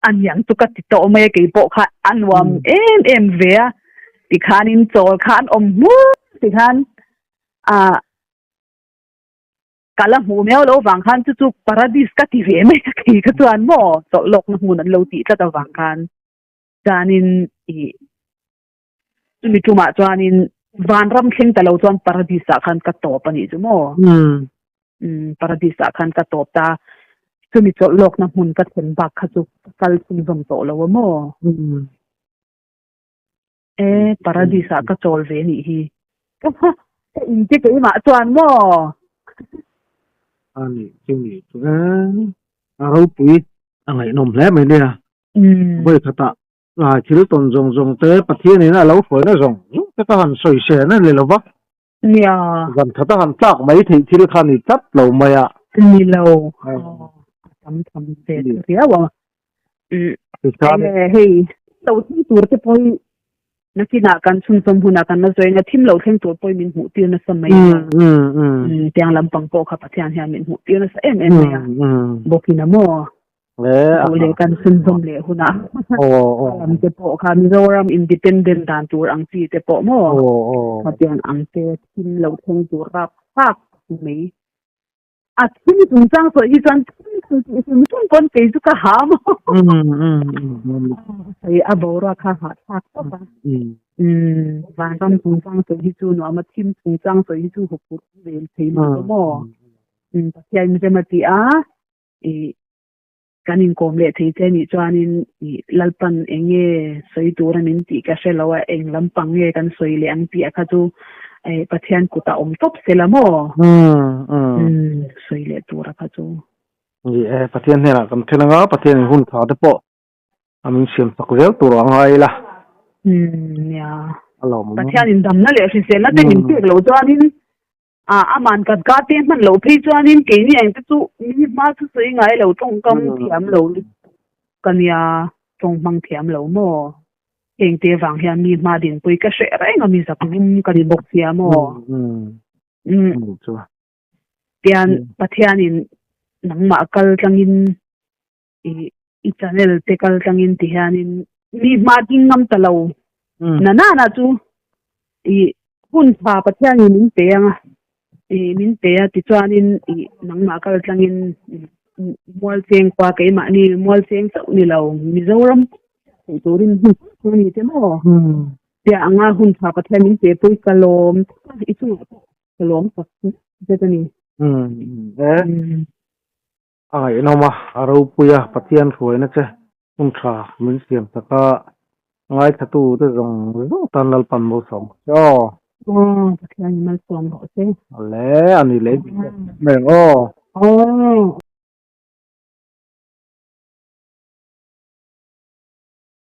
a niang chu ka ti tawh mai a kei pawh kha a nuam em em ve a tikhanin chawl kha an awm hmur tikhan ah ka la hmuh miau loh vang khan chu chu paradis ka ti ve mai a kei kha chuan maw chawlh lawkna hmun an lo tih tlat avang khan chuanin ih chumi tumah chuanin vanram thleng ta lo chuan paradis ah khan ka tawp a nih chu maw paradis ah khan ka tawp ta chumi chawlh lawkna hmun ka thlen bak kha chu ka kal chhunzawm tawh lo a maw e paradis ah ka chawl ve nih hi ka in te keimah chuan maw a nih chu nih chu e a ropui a ngaihnawm hle mai nia vawi khatah Lai thil tawn zawng zawng te Pathianin a lo hruaina zawng zawng te ka han sawi sen a ni lo va. Nia. Zan khat a han tlak mai theih thil kha ni tlat lo mai a. Ni lo. A tam tham ve riau a. Hei lo thleng tur te pawh hi nakinah kan chhunzawm hunah kan la zawi anga thim lo thleng tur pawh hi min hmuh tir nasa mai a. Tiang lampang pawh kha Pathian hian min hmuh tir nasa em em mai a. Bawkin a maw? Duh leh kan chhunzawm leh hunah lam te pawh kha Mizoram independent dan tur ang chi te pawh maw khatiang ang te thim lo thleng tur rap thlak mai. A thim chungchang sawi hi chuan thim thim tih hrim hrim pawn kei chu ka ha maw. Hei a boruak kha hahthlak tawp a. Vanram chungchang sawi hi chu nuam a thim chungchang sawi hi chu huphurh ve thei lutuk a maw. Pathian rem a ti a. I kan inkawm leh thei che nih chuanin i Lalpan eng nge sawi tura min tih ka hre lo a, eng lampang nge kan sawi leh ang tih a kha chu Pathian kutah awm tawp se la maw? Sawi leh tura kha chu. Ni e, Pathian hnenah kan then anga, Pathianin hun tha te pawh a min siam chak zel tur a ngai ila. Nia. Pathianin damna leh hriselna te min pek loh chuanin A, aman kat ka te hman loh phei chuanin keini ang te chu mi hma chu sawi ngai lo tawngkam thiam lo lutuk ka nia, tawng hmang thiam lo maw? Heng te vang hian mi hma dinpui ka hreh reng a mi zak vum ka ni bawk sia maw? Umm. Tian Pathianin nangmah kal tlangin i i channel te kal tlangin ti hianin mi hma ding ngam ta lo na na na chu i hun tha Pathianin min pe anga i min pe a tichuanin i nangmah kal tlangin mual cheng khua keimahni mual cheng chauh ni lo Mizoram theih turin hun a ni che maw tia anga hun tha Pathian min pe pui ka lawm i chungah pawh ka lawm tak zet a ni. A ngaihnawm a, a ropui a, Pathian hruaina che hun tha min siam tak a, ngaithla te zawng zawng tan Lalpan malsawm rawh se aw. Aw, Pathian in malsawm rawh se. Awle, a ni leh bik em mai ang aw. Aw.